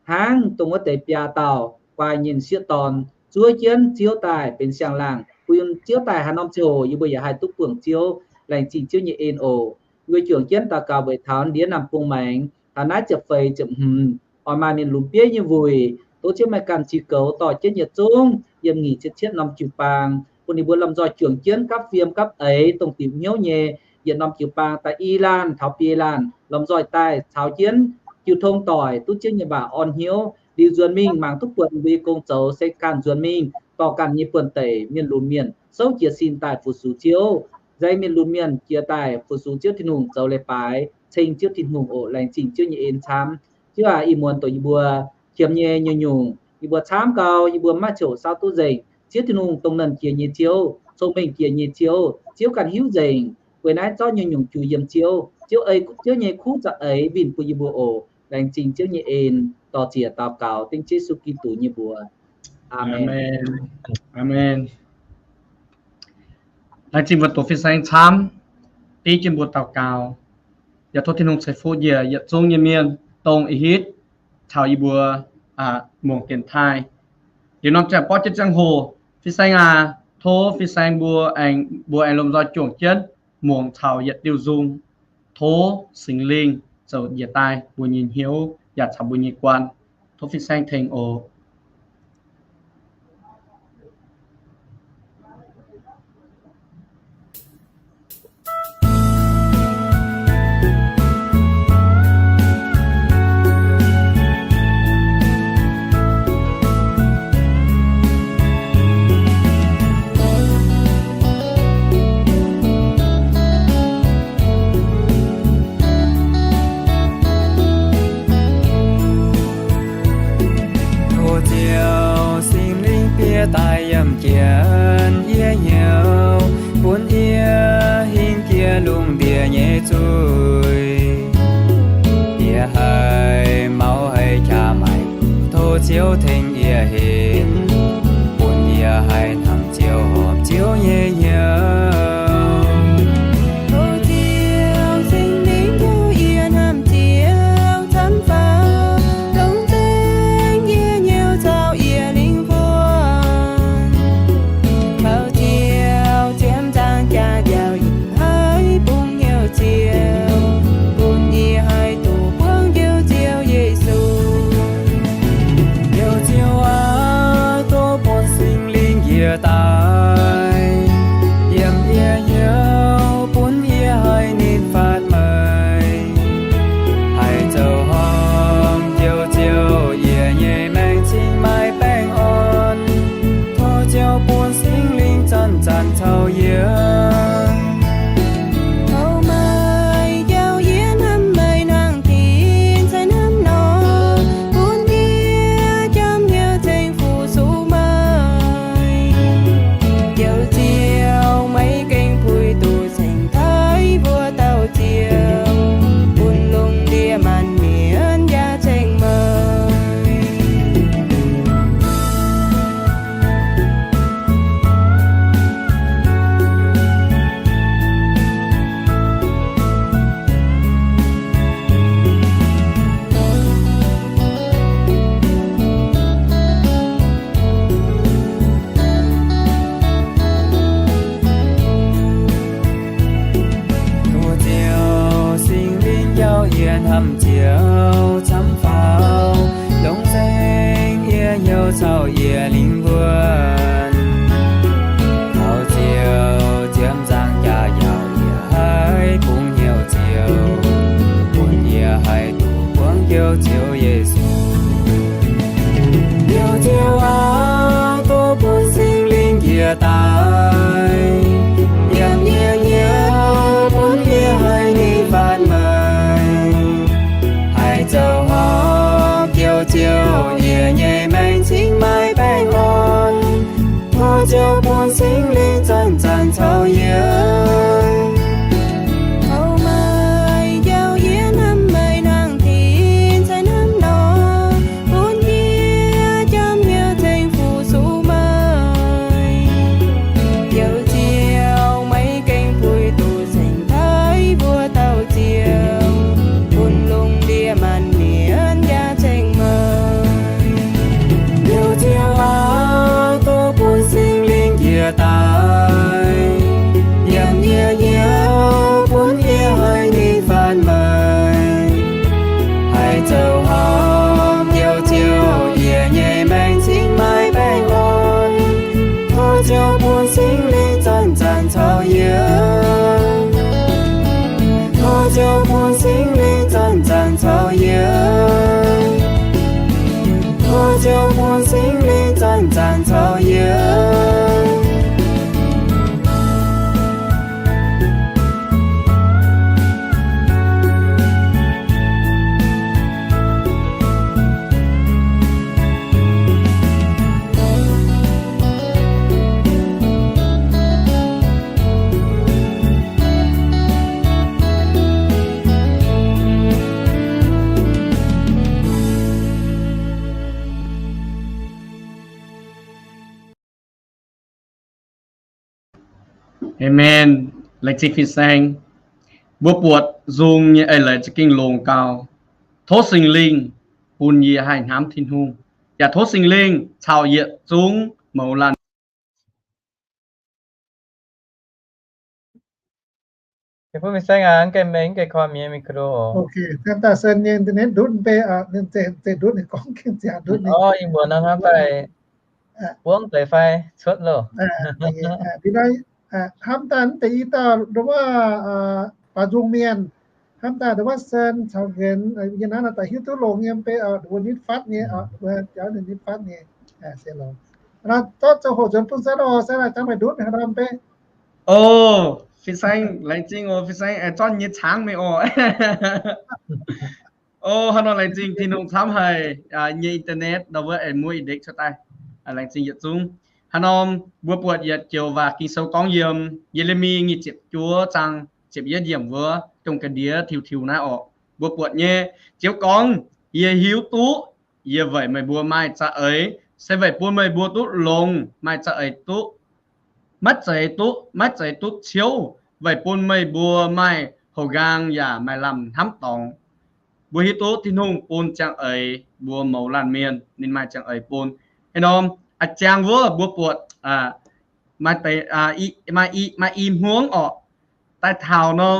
hnangv dongh wuov deix biaa dauh guai nyei sieqv dorn zuov jienv Ziouv daaih benx siang-laangh, bun Ziouv daaih haaix norm ziangh hoc yie mbuo yaac haih duqv buangh Ziouv. Laengz zingh Ziouv nyei en oc. Yie mbuo juangc jienv daux gaux weic taux ndiev namh bung maengx, taux naaiv ziepc feix ziepc hmz oix maaih mienh lunx bieiv nyei wuic. Tov Ziouv meih ganh ziux goux dorh jienv yietc zungv yiem nyic ziepc cietv norm jiu-baang, bun ninh mbuo lomh nzoih juangc jienv gapv fiem gapv eix dongh diuc hnyouv nyei yietc norm jiu-baang daaih i laanh taux biei laanh lomh nzoih daaih caux jienv jiu tong doic duqv Ziouv nyei waac orn hnyouv liuz nzuonx mingh mangc duqv buatc ninh mbuo nyei gong zoux se ganh nzuonx mingh dorh ganh nyei buonv-deic mienh lunx mienh souv jiez sin daaih fu-sux Ziouv. Nzengc mienh lunx mienh jiex daaih fu-sux Ziouv Tin-Hungh zoux leiz-baaix ceng Ziouv Tin-Hungh oc. Laengz zingh Ziouv nyei en camv. Ziouv aac, ih muonz dongh yie mbuo qiemx nyei nyungc-nyungc yie mbuo camv gau, yie mbuo maiv ziouc saauv duqv nzengc. Ziouv Tin-Hungh dongh nernh jiex nyei Ziouv, cong-mengh jiex nyei Ziouv, Ziouv ganh hiuv nzengc. Weic naaiv zorqv nyungc-nyungc jui yiem Ziouv. Ziouv ei Ziouv nyei kuv za'eix winh bun yie mbuo oc. Laengz zingh Ziouv nyei en, dor-ziec daux gaux dengv Yesu Giduc nyei mbuox. Aamen. Aamen. Laengz zingh mbuo doqc fin-saeng camv, dengv jienv mbuo daux gaux. Yaac tov Tin-Hungh ceix fuqv njiec yietc zungv nyei mienh dongh ih hitv caux yie mbuo muangx dienx taaih. Liuz norm ziangh borqv jienv ziangh hoc, fin-saeng aac, tov fin-saeng mbuo aengx, mbuo aengx lomh nzoih juangc jienv muangx caux yietc diuh nzung. Tov Singx Lingh zoux njiec daaih mbuo nyei hnyouv yaac caux mbuo nyei guanh. Tov fin-saeng tengx oc. Tov Ziouv Singx Lingh bieiv daaih yiem jienv yie hnyouv, bun yie hingh jiex lungh ndiev nyei zuiz. Yie haih maux haiz jaax maaic, tov Ziouv tengx yie henv, bun yie haih hnamv Ziouv horpc Ziouv nyei hnyouv. Tov Ziouv Singx Lingh hnyouv yie hnamv Ziouv camv faaux, dongh nzengc yie hnyouv caux yie lingh buonc. Tov Ziouv ziepc nzaangc jaax njaaux yie haih bungx hnyouv Ziouv, bun yie haih duqv buangh Njoux Ziouv Yesu. Njoux Ziouv aac, tov bun Singx Lingh yie daaih. Amen. Laengz zingh fin-saeng. Mbuo buatc nzung nyei eix leiz za'gengh longx gau. Tov Singx Lingh bun yie haih hnamv Tin-Hungh, yaac tov Singx Lingh caux yietc zungv mouz laanh. Hnamv daaih mv deix i dauh ndongc wuov, baac nzung mienh, hnamv daaih ndongc wuov Sen caux Nqenx, yie naaiv daaih hiuv duqv longx nyei mv bei, mbuo nitv fatv nyei, mbuo jauv ninh nitv fatv nyei. Zorqv zoux hoqc nzuonx bun Sen oc, Sen aah, cangx meih ndutv haaix norm mv bei. O, fin-saeng, laengz zingh oc, fin-saeng, zorqv nyei cangv meih oc. O, haaix norm laengz zingh Tin-Hungh camv haic, nyei internet ndau wuov aengx muov ih ndekv cuotv daaih. Laengz zingh yietc zungv. Haaix norm mbuo buatc yietc joux waac Ging-Sou gorngv yiem Ye^le^mi nyic ziepc juov zaang ziepc yietv yiemc wuov, dongh ga'ndiev tiux tiux naaiv orqc. Mbuo buatc nyei, Ziouv gorngv, Yie hiuv duqv yie weic meih mbuo maaih za'eix, se weic bun meih mbuo duqv longx, maaih za'eix duqv, maiv zeiz duqv, maiv zeiz duqv ciouv, weic bun meih mbuo maaih houx nqaang yaac maaih lamh hnamv dorngx. Mbuo hiuv duqv Tin-Hungh bun ziangh eix mbuo mouz laanh mienh, ninh maaih ziangh eix bun. Hnangv nor, a'jang wuov mbuo buatc maaih deix, maaih i, maaih i hmuangv orqc, daaih taux nor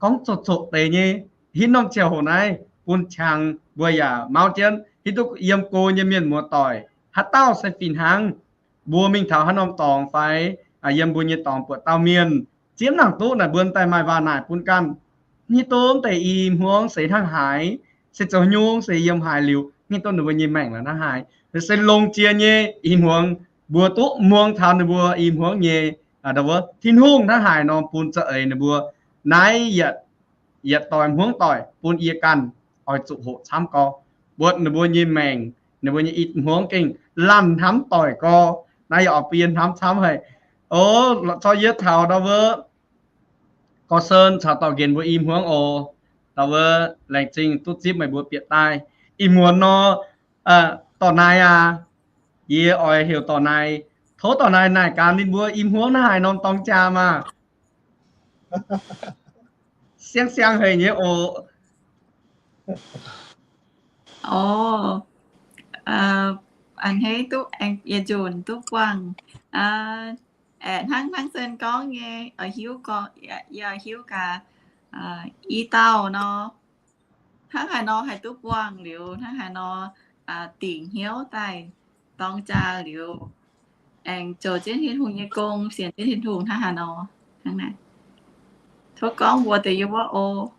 gorngv zoqc zoqc deix nyei. Hitv norm ziangh hoc naaiv bun qangx mbuo yaac mauv jienv, hiuv duqv yiem go nyei mienh muoz-doic haaix dauh se fih hnangv, mbuo mingh taux haaix norm dorngx fai yiem mbuo nyei dorngx buatc dauh mienh zieqv nangc duqv naaic, mbuo daaih maaih waac naaic bun ganh. Hiuv duqv deix i hmuangv se hnangv haaix, se zoux nyungc se yiem haaix liuz, hiuv duqv ninh mbuo nyei maengc la'hnangv haaix, se longx jiex nyei i hmuangv, mbuo duqv muangx taux ninh mbuo i hmuangv nyei. Ndau wuov Tin-Hungh hnangv haaix nor bun za'eix ninh mbuo. Naaiv yietc doic hmuangv doic bun yie ganh oix zuqc hoqc camv gorx, buatc ninh mbuo nyei maengc, ninh mbuo nyei i hmuangv gengh laanh hnamv doic gorx. Naaiv yaac oix bun yie hnamv camv haic. O, la'zorng yie taux ndau wuov Gorx Sen caux dorh nqenx mbuo i hmuangv oc. Ndau wuov laengz zingh duqv zipv meih mbuo bieqc daaih. Ih muonz nor, dorh naaic aac, yie oix heuc dorh naaic, tov dorh naaic naaic gaax ninh mbuo i hmuangv hnangv haaix norm dorng jaa maah. Siang-siang haic nyei oc. O, a'hneiv duqv aengx yietc nzunc duqv buangh. Aeqv, hnangv, hnangv Sen gorngv nyei, oix hiuv gorngv, yie oix hiuv gaax i dauh nor, hnangv haaix nor haih duqv buangh liuz, hnangv haaix nor dingc hnyouv daaih dorng jaa liuz, aengx zoux jienv Tin-Hungh nyei gong, sienx jienv Tin-Hungh hnangv haaix nor. Hnangv naaic, tov gorngv mbuox deix yie wuov oc.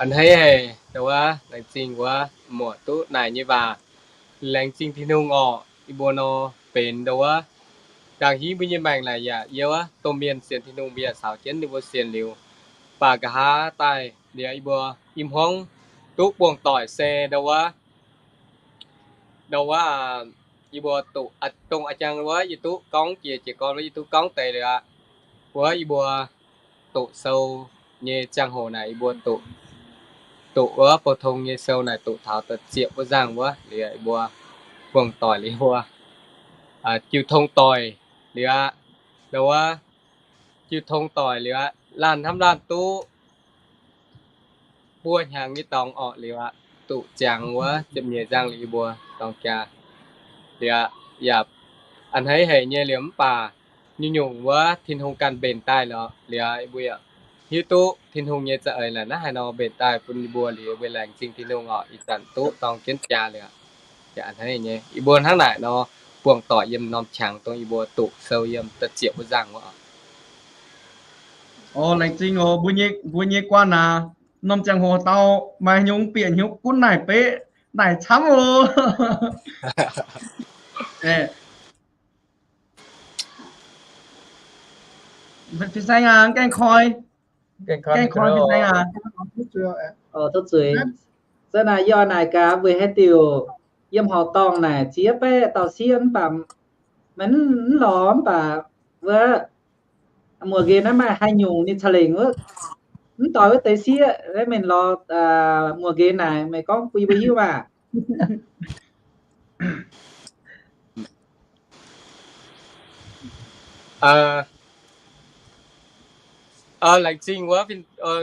A'hneiv haic, ndau wuov laengz zingh wuov muoc duqv naaic nyei waac. Laengz zingh Tin-Hungh orqc, yie mbuo nor benx ndau wuov, dangh hiuv mbuo nyei maengc naaic yaac yie wuov domh mienh sienx Tin-Hungh mbuo yaac caux jienv ninh mbuo sienx liuz, baac nqa'haav daaih liuz yie mbuo i hmuangv duqv buangh doic se ndau wuov, ndau wuov, yie mbuo duqv, dongh a'jang wuov yie duqv gorngv jiex jiez gorn wuov yie duqv gorngv deix liuz aqv. Wuov yie mbuo doqc sou nyei ziangh hoc naaic yie mbuo doqc, doqc wuov pou-tong nyei sou naaic doqc taux da'ziepc wuov nzangh wuov liuz yie mbuo buangh doic liuz mbuo jiu tong doic liuz aqv. Ndau wuov jiu tong doic liuz aqv, laanh hnamv laanh duqv buo hnyangx nyei dorngx orqc liuz aqv, doqc ziangx wuov ziepc nyeic nzangh liuz yie mbuo dorng jaa liuz aqv. Yaac a'hneiv haic nyei liuz mv baac nyungc-nyungc wuov Tin-Hungh ganh mbenc daaih lorqc liuz yie mbuo yaac hiuv duqv Tin-Hungh nyei za'eix naaic naaiv haaix nor mbenc daaih bun yie mbuo liuz yie mbuo laengz zingh Tin-Hungh orqc, ih zanc duqv dorng jienv jaa liuz aqv. Yaac a'hneiv nyei yie mbuo hnangv naaic nor buangh doic yiem norm qangx dongh yie mbuo doqc sou yiem da'ziepc wuov nzangh wuov. O, laengz zingh oc. Mbuo nyei guanh aac, norm ziangh hoc dau maaih nyungc bieqc hnyouv gunv naaic beqv naaic camv oc. Fin-saeng aac, gaengh koi, gaengh koi fin-saeng aac. Tov zuiz. Se naaic yie oix naaic gaax weic haaix diuc yiem horqc dorngh naaic ziex baeqv dauh sieqv mv baac maiv lorz mv baac wuov muoc nqenx naaiv maaih haaix nyungc ninh ca'lengc wuov, mv doix wuov deix sieqv, meih lorz muoc nqenx naaic meih gorngv bun yie mbuo hiuv maah. Laengz zingh wuov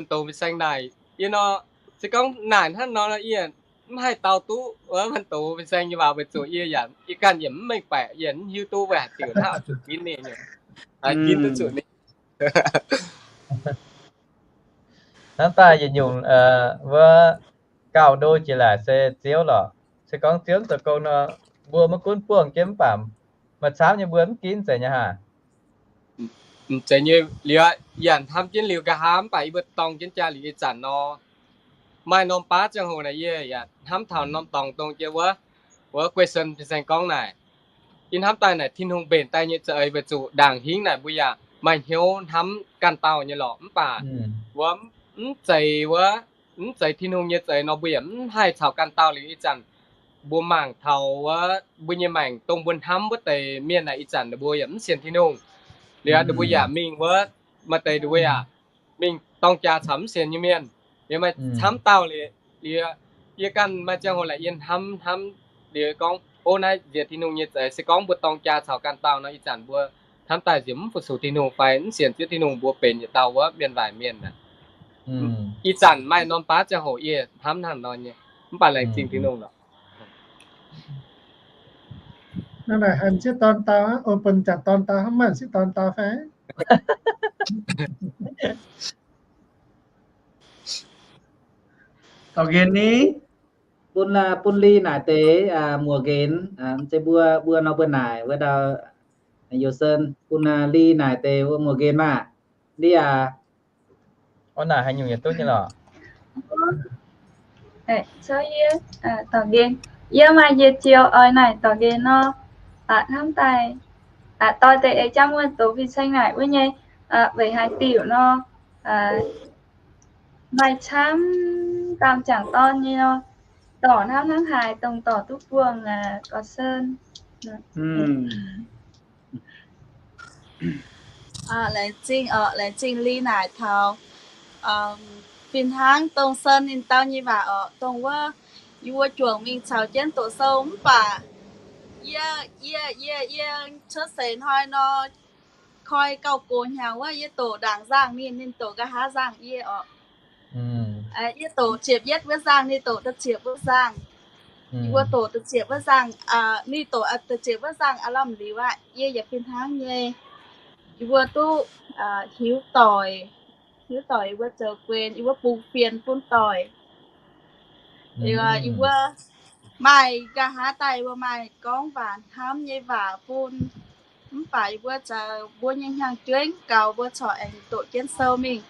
doz fin-saeng naaic yie nor, se gorngv naaic hnangv nor, yie mv haih dau duqv wuov doz fin-saeng nyei waac weic zuqc yie yaac, yie ganh yaac mv mengh baeqc, yie mv hiuv duqv weic haaix diuc hnangv oix zuqc ginv ninh, ginv duqv zuqc ninh. Hnangv daaih yietc nyungc wuov gauh ndo jiex laaic se Ziouv lorqc. Se gorngv Ziouv zoux gong nor, mbuo maiv gunv buangh jienv mv baac maaih camv nyei mbuo mv ginv zeiz nyei haah? Mv zeiz nyei liuz, yie hnamv jienv liuz nqa'haav mv baac yie mbuo dorng jienv jaa liuz ih zanc nor, maaih norm baav ziangh hoc naaic yie yaac hnamv taux norm dorngx dongh jiex wuov, wuov Guei Sen fin-saeng gorngv naaic, yie hnamv daaih naaic Tin-Hungh mbenc daaih nyei za'eix weic zuqc ndaangc hingv naaic mbuo yaac maaih hnyouv hnamv ganh dauh nyei lorqc. Mv baac wuov mv zeiz wuov, mv zeiz Tin-Hungh nyei za'eix nor mbuo yaac mv haih caux ganh dauh liuz ih zanc mbuo mangc taux wuov mbuo nyei maengc dongh mbuo hnamv wuov deix mienh naaic ih zanc ninh mbuo yaac mv sienx Tin-Hungh. Liuz ninh mbuo yaac mingh wuov, maaih deix ninh mbuo yaac mingh dorng jaa caux mv sienx nyei mienh. Liuz maaih camv dauh liuz, liuz yie ganh maaih ziangh hoc laaic yie hnamv hnamv liuz gorngv, o, naaiv nziex Tin-Hungh nyei za'eix. Se gorngv mbuo dorng jaa caux ganh dauh nor, ih zanc mbuo hnamv daaih nziex mv fu-sux Tin-Hungh fai mv sienx Ziouv Tin-Hungh, mbuo benx yietc dauh wuov mienh waaic mienh aqv. Ih zanc maaih norm baav ziangh hoc yie hnamv hnangv nor nyei, mv baac laengz zingh Tin-Hungh lorqc. Naaiv haiz m'sieqv dorn dau, o, bun m'jangc dorn dau, hnangv maaih m'sieqv dorn dau fai? Taux nqenx ni, bun, bun Li naaic deix muoc nqenx, mv zeiz mbuo, mbuo nor mbuo naaic wuov ndau, Youz Sen, bun Li naaic deix muoc nqenx maah. Li aac, o, naaic haaix nyungc yietc duqv nyei lorqc. Yie maaih yietc joux oix naaic dorc nqenx nor, hnamv daaih doix deix eix jangv wuov doz fin-saeng naaic wuov nyei, weic haaix diuc nor, maaih camv dauh m'jangc dorn nyei nor, dorc hnangv hnangv haaix dongh dorc duqv buangh Gorx Sen. Laengz zingh, laengz zingh Li naaic taux fih hnangv dongh Sen ninh dau nyei waac orqc, dongh wuov yie mbuo juangc mingh caux jienv doqc sou mv baac yie, yie, yie, yie cuotv seix hnoi nor, koi gauh gox hnyangx wuov, yie doqc ndaangc nzangc ninh, ninh doqc nqa'haav nzangc yie orqc. Yie doqc ziepc yietv wuov nzangc, ninh doqc da'ziepc wuov nzangc. Yie mbuo doqc da'ziepc wuov nzangc, ninh doqc da'ziepc wuov nzangc aav lamh liuz aqv, yie yaac fih hnangv nyei. Yie mbuo duqv hiuv doic, hiuv doic yie mbuo zoux guen, yie mbuo bungx fienx bun doic. Yie mbuo maaih nqa'haav daaih yie mbuo maaih gorngv waac hnamv nyei waac bun. Mv baac yie mbuo zoux mbuo nyei hnyangx-jueiv gaux mbuo corc aengx doqc jienv sou mingh.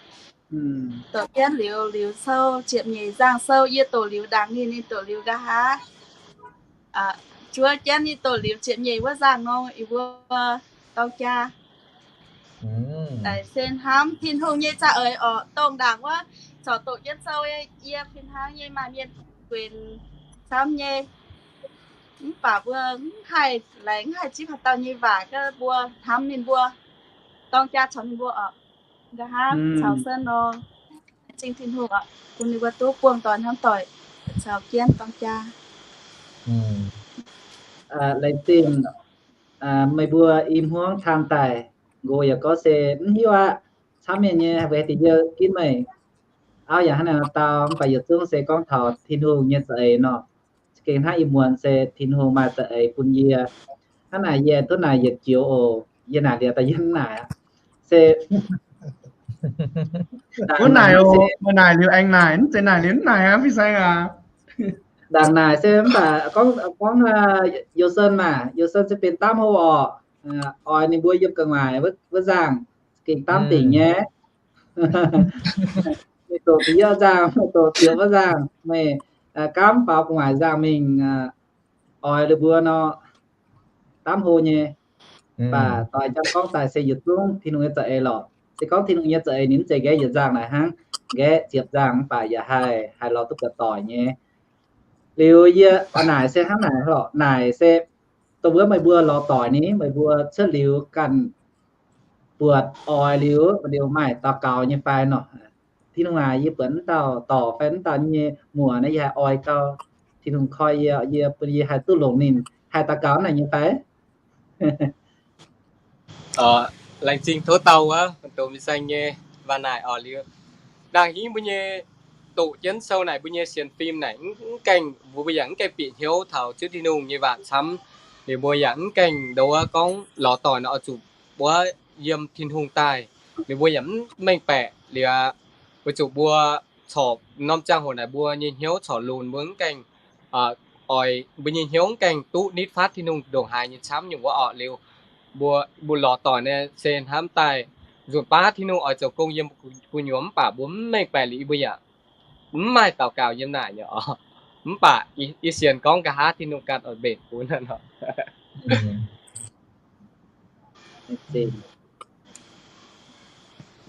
Doqc jienv liuz, liuz sou ziepc nyeic nzangc sou yie doqc liuz ndaangc ninh, ninh doqc liuz nqa'haav. Zuov jienv ninh doqc liuz ziepc nyeic wuov nzangc nor, yie mbuo dorng jaa. Naaic se hnamv Tin-Hungh nyei za'eix orqc, dongh ndaangc wuov corc doqc jienv sou, yie fih hnangv nyei maaih mienh guenx camv nyei. Mv baac mbuo mv haih laengz, mv haih zipv haaix dauh nyei waac, mbuo hnamv ninh mbuo, dorng jaa caux ninh mbuo orqc. Nqa'haav caux Sen nor, zingh Tin-Hungh orqc, bun ninh mbuo duqv buangh doic hnamv doic, caux jienv dorng jaa. Laengz zingh meih mbuo i hmuangv taan daaih. Nqox yaac gorngv se mv hiuv aqv, camv mienh nyei weic haaix diuc yie ginv meih. Auv yaac hnangv naaic dau, mv baac yietc zungv se gorngv taux Tin-Hungh nyei za'eix nor. Za'gengh hnangv ih muonz se Tin-Hungh maaih za'eix bun yie. Hnangv naaic yie duqv naaic yietc joux oc, yie naaic liuz daaih yie mv naaic aqv. Se wuov naaic oc, naaic liuz aengx naaic, mv zeiz naaic liuz mv naaic aqv, fin-saeng aac. Ndaangc naaic se mv baac gorngv, gorngv Youz Sen maah, Youz Sen se benx daamv hlo orqc. Oix ninh mbuo yiem gu'nguaaic wuov nzangc, gengh daamv dingc nyei. Ninh doqc da'yietv nzangc, doqc ziepc wuov nzangc, meih gaamv faaux gu'nguaaic nzangc mingh oix ninh mbuo nor, daamv hlo nyei. Mv baac doix jangv gorngv daaih se yietc zungv Tin-Hungh nyei za'eix lorqc. Se gorngv Tin-Hungh nyei za'eix ninh mv zeiz nqaeqv yietc nzangh naaic hnangv, nqaeqv ziepc nzangh mv baac yaac haih, haih lorz duqv buatc doic nyei. Liuz yie oix naaic se hnangv naaic lorqc, naaic se dongh wuov meih mbuo lorz doic ni, meih mbuo cuotv liuz ganh buatc oix liuz, liuz maaih daux gaux nyei fai nor. Tin-Hungh aac, yie buatc mv dauh dorc fai mv dauh nyei muoc naaiv, yie haih oix gau Tin-Hungh koi yie, yie bun yie haih duqv longc ninh, haih daux gaux naaic nyei fai? Laengz zingh tov dau wuov, doqc mingh saeng nyei waac naaic oc liuz. Ndaangc hingv mbuo nyei doqc jienv sou naaic, mbuo nyei sienx fim naaic, mv gaengh, mbuo yaac mv gaengh bieqc hnyouv taux Ziouv Tin-Hungh nyei waac camv. Liuz mbuo yaac mv gaengh ndo wuov gorngv lorz doic nor oix zuqc wuov yiem Tin-Hungh daaih. Liuz mbuo yaac mv mengh baeqc liuz, weic zuqc mbuo corc norm ziangh hoc naaic mbuo nyei hnyouv corc lunx, mbuo mv gaengh oix, mbuo nyei hnyouv mv gaengh duqv nitv fatv Tin-Hungh ndongc haaix nyei camv nyungc wuov orqc. Liuz mbuo, mbuo lorz doic naaic se hnamv daaih nzunc baav Tin-Hungh oix zoux gong yiem gu'nyuoz mv baac mbuo mv mengh baeqc liuz mbuo yaac mv maaih daux gaux yiem naaic nyei oc. Mv baac yie sienx gorngv nqa'haav Tin-Hungh ganh oix mbenc bun nor.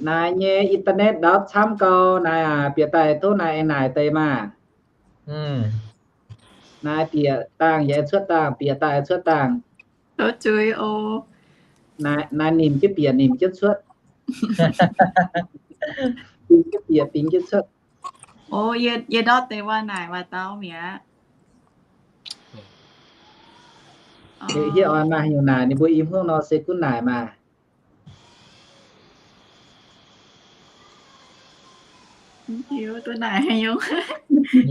Naaiv nyei internet ndaauv camv gau naaiv aac, bieqc daaih tov naaiv aengx naaic deix maah. Naaiv bieqc dangh yaac cuotv dangh, bieqc daaih cuotv dangh. Naaiv nimc jienv bieqc nimc jienv cuotv. Bingx jienv bieqc bingx jienv cuotv. Yie ndortv deix waac naaic waac dau mi'aqv. Yie oix maaih haaix nyungc naaic, ninh mbuo i hmuangv nor se gunv naaic maah. Hiuv duqv naaic haaix nyungc.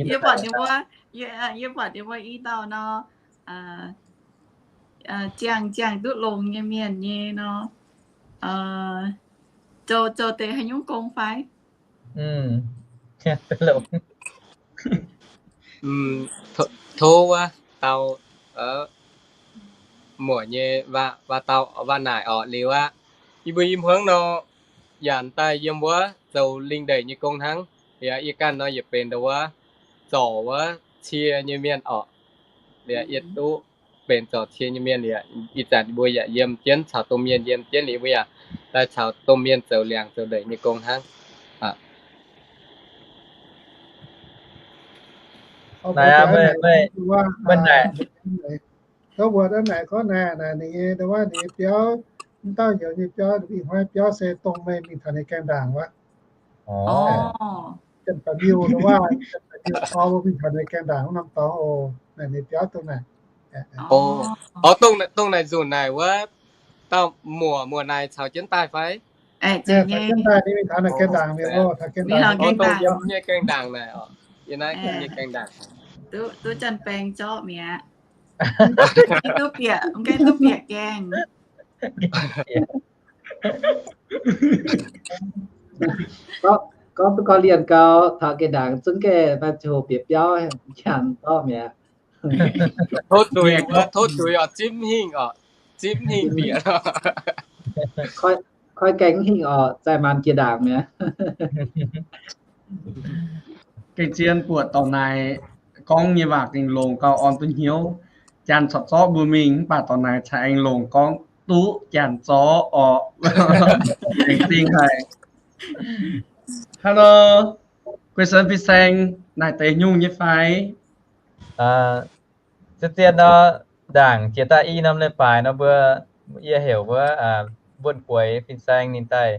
Yie buatc ninh mbuo, yie buatc ninh mbuo i dauh nor, ziangh ziangh duqv longx nyei mienh nyei nor, zoux, zoux deix haaix nyungc gong fai? Tov wuov dauh muoc nyei waac, waac dau, waac naaic orqc liuz aqv. Yie mbuo i hmuangv nor, yaac daaih yiem wuov zoux lingh ndeic nyei gong hnangv. Liuz yie ganh nor yietc benx ndo wuov zorc wuov cie nyei mienh orqc. Liuz yie duqv benx zorc cie nyei mienh liuz, ih zanc mbuo yaac yiem jienv caux domh mienh yiem jienv liuz, mbuo yaac daaih caux domh mienh zoux liangx zoux ndeic nyei gong hnangv. Tov mbuo naaic gorngv naaic, naaic ninh nyei, wuov ninh nyei biauv, mv dauh youz nyei biauv, ih hnoi biauv se dongh meih mingh taux ninh gaengh ndaangc wuov. Janx-baaix miuh, wuov janx-baaix miuh caux mbuo mingh taux ninh gaengh ndaangc wuov norm dorngx oc. Naaic ninh biauv dongh naaic. Oc, dongh naaic nzunc naaic wuov dauh muoc, muoc naaic caux jienv daaih fai? Caux jienv daaih, ninh mingh taux naaic gaengh ndaangc mi'aqv. Taux gaengh ndaangc, yiem nyei gaengh ndaangc naaic oc. Yiem naaiv nyei gaengh ndaangc. Duqv, duqv janx-baeng zorqv mi'aqv. Duqv bieqc, mv gaengh duqv bieqc gaengh. Gorngv duqv gau lienh gau, taux gaengh ndaangc zungv gaengh maaih ziangh hoc bieqc biauv, janx zorqv mi'aqv. Tov zuiz, tov zuiz oc, zipv hingh oc, zipv hingh bieqc. Koi gaengh hingh oc, zaih maanc jiex ndaangc mi'aqv. Gengh zien buatc dorngx naaic gorngv nyei waac gengh longx gauh orn duqv hnyouv. Janx corc zorqv mbuo mingh mv baac dorngx naaic caux aengx longx gorngv duqv janx zorqv orqc. Laengz zingh haic. Hello, guei sen fin-saeng naaic deix nyungc nyei fai? Zien-zien nor, ndaangc jiex daaih i norm leiz-baaix nor mbuo, yie heuc wuov Mbuonx Gueix fin-saeng ninh daaih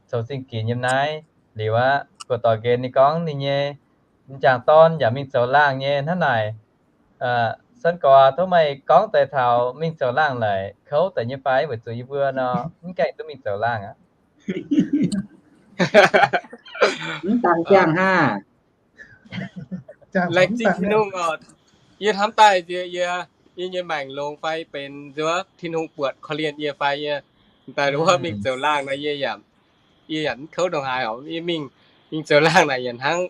coux zingh ginx yiem naaiv liuz aqv, buatc dorngx nqenx ninh gorngv ninh nyei m'jangc dorn yaac mingh zoux laangh nyei hnangv naaic. San Gorx, tov meih gorngv deix taux mingh zoux laangh naaic kouv deix nyei fai, weic zuqc yie mbuo nor mv gaengh duqv mingh zoux laangh aqv. Mv dangx ziangh hnangv. Laengz zingh Tin-Hungh oc. Yie hnamv daaih yie, yie nyei maengc longx fai benx nzuov Tin-Hungh buatc korv-lienh yie fai yie daaih wuov mingh zoux laangh nor yie yaac, yie yaac mv kouv ndongc haaix oc. Yie mingh, mingh zoux laangh naaic yaac hnangv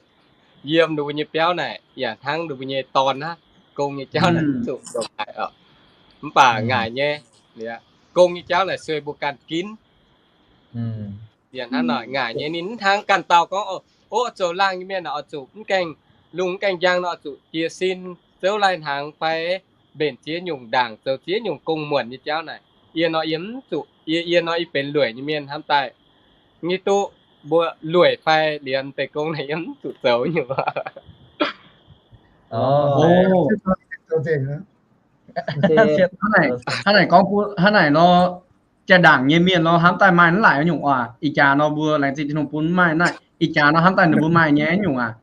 yiem ninh mbuo nyei biauv naaic, yaac hnangv ninh mbuo nyei dorn hnangv, gong nyei jauv naaic mv zuqc ndongc haaix oc. Mv baac ngaaic nyei, gong nyei jauv naaic sueih mbuo ganh ginv. Yaac hnangv naaic ngaaic nyei ninh mv hnangv ganh dauh gorngv, o, zoux laangh nyei mienh oix zuqc mv gaengh lungh mv gaengh njang nor oix zuqc jiez sin zouv lai-hnaangx fai mbenc ziex nyungc ndaangc zoux ziex nyungc gong muonc nyei jauv naaic. Yie nor yie mv zuqc, yie, yie nor yie benx lueic nyei mienh hnamv daaih. Ngiv duqv mbuo lueic fai liemh deix gong naaic yie mv zuqc zoux nyungc. Hnangv naaic gorngv, hnangv naaic nor, jaa-ndaangc nyei mienh nor hnamv daaih maaih mv laaic nyungc oc. Ih jaax nor mbuo laengz zingh Tin-Hungh bun mv maaih naaiv. Ih jaax nor hnamv daaih ninh mbuo maaih nyei nyungc aqv.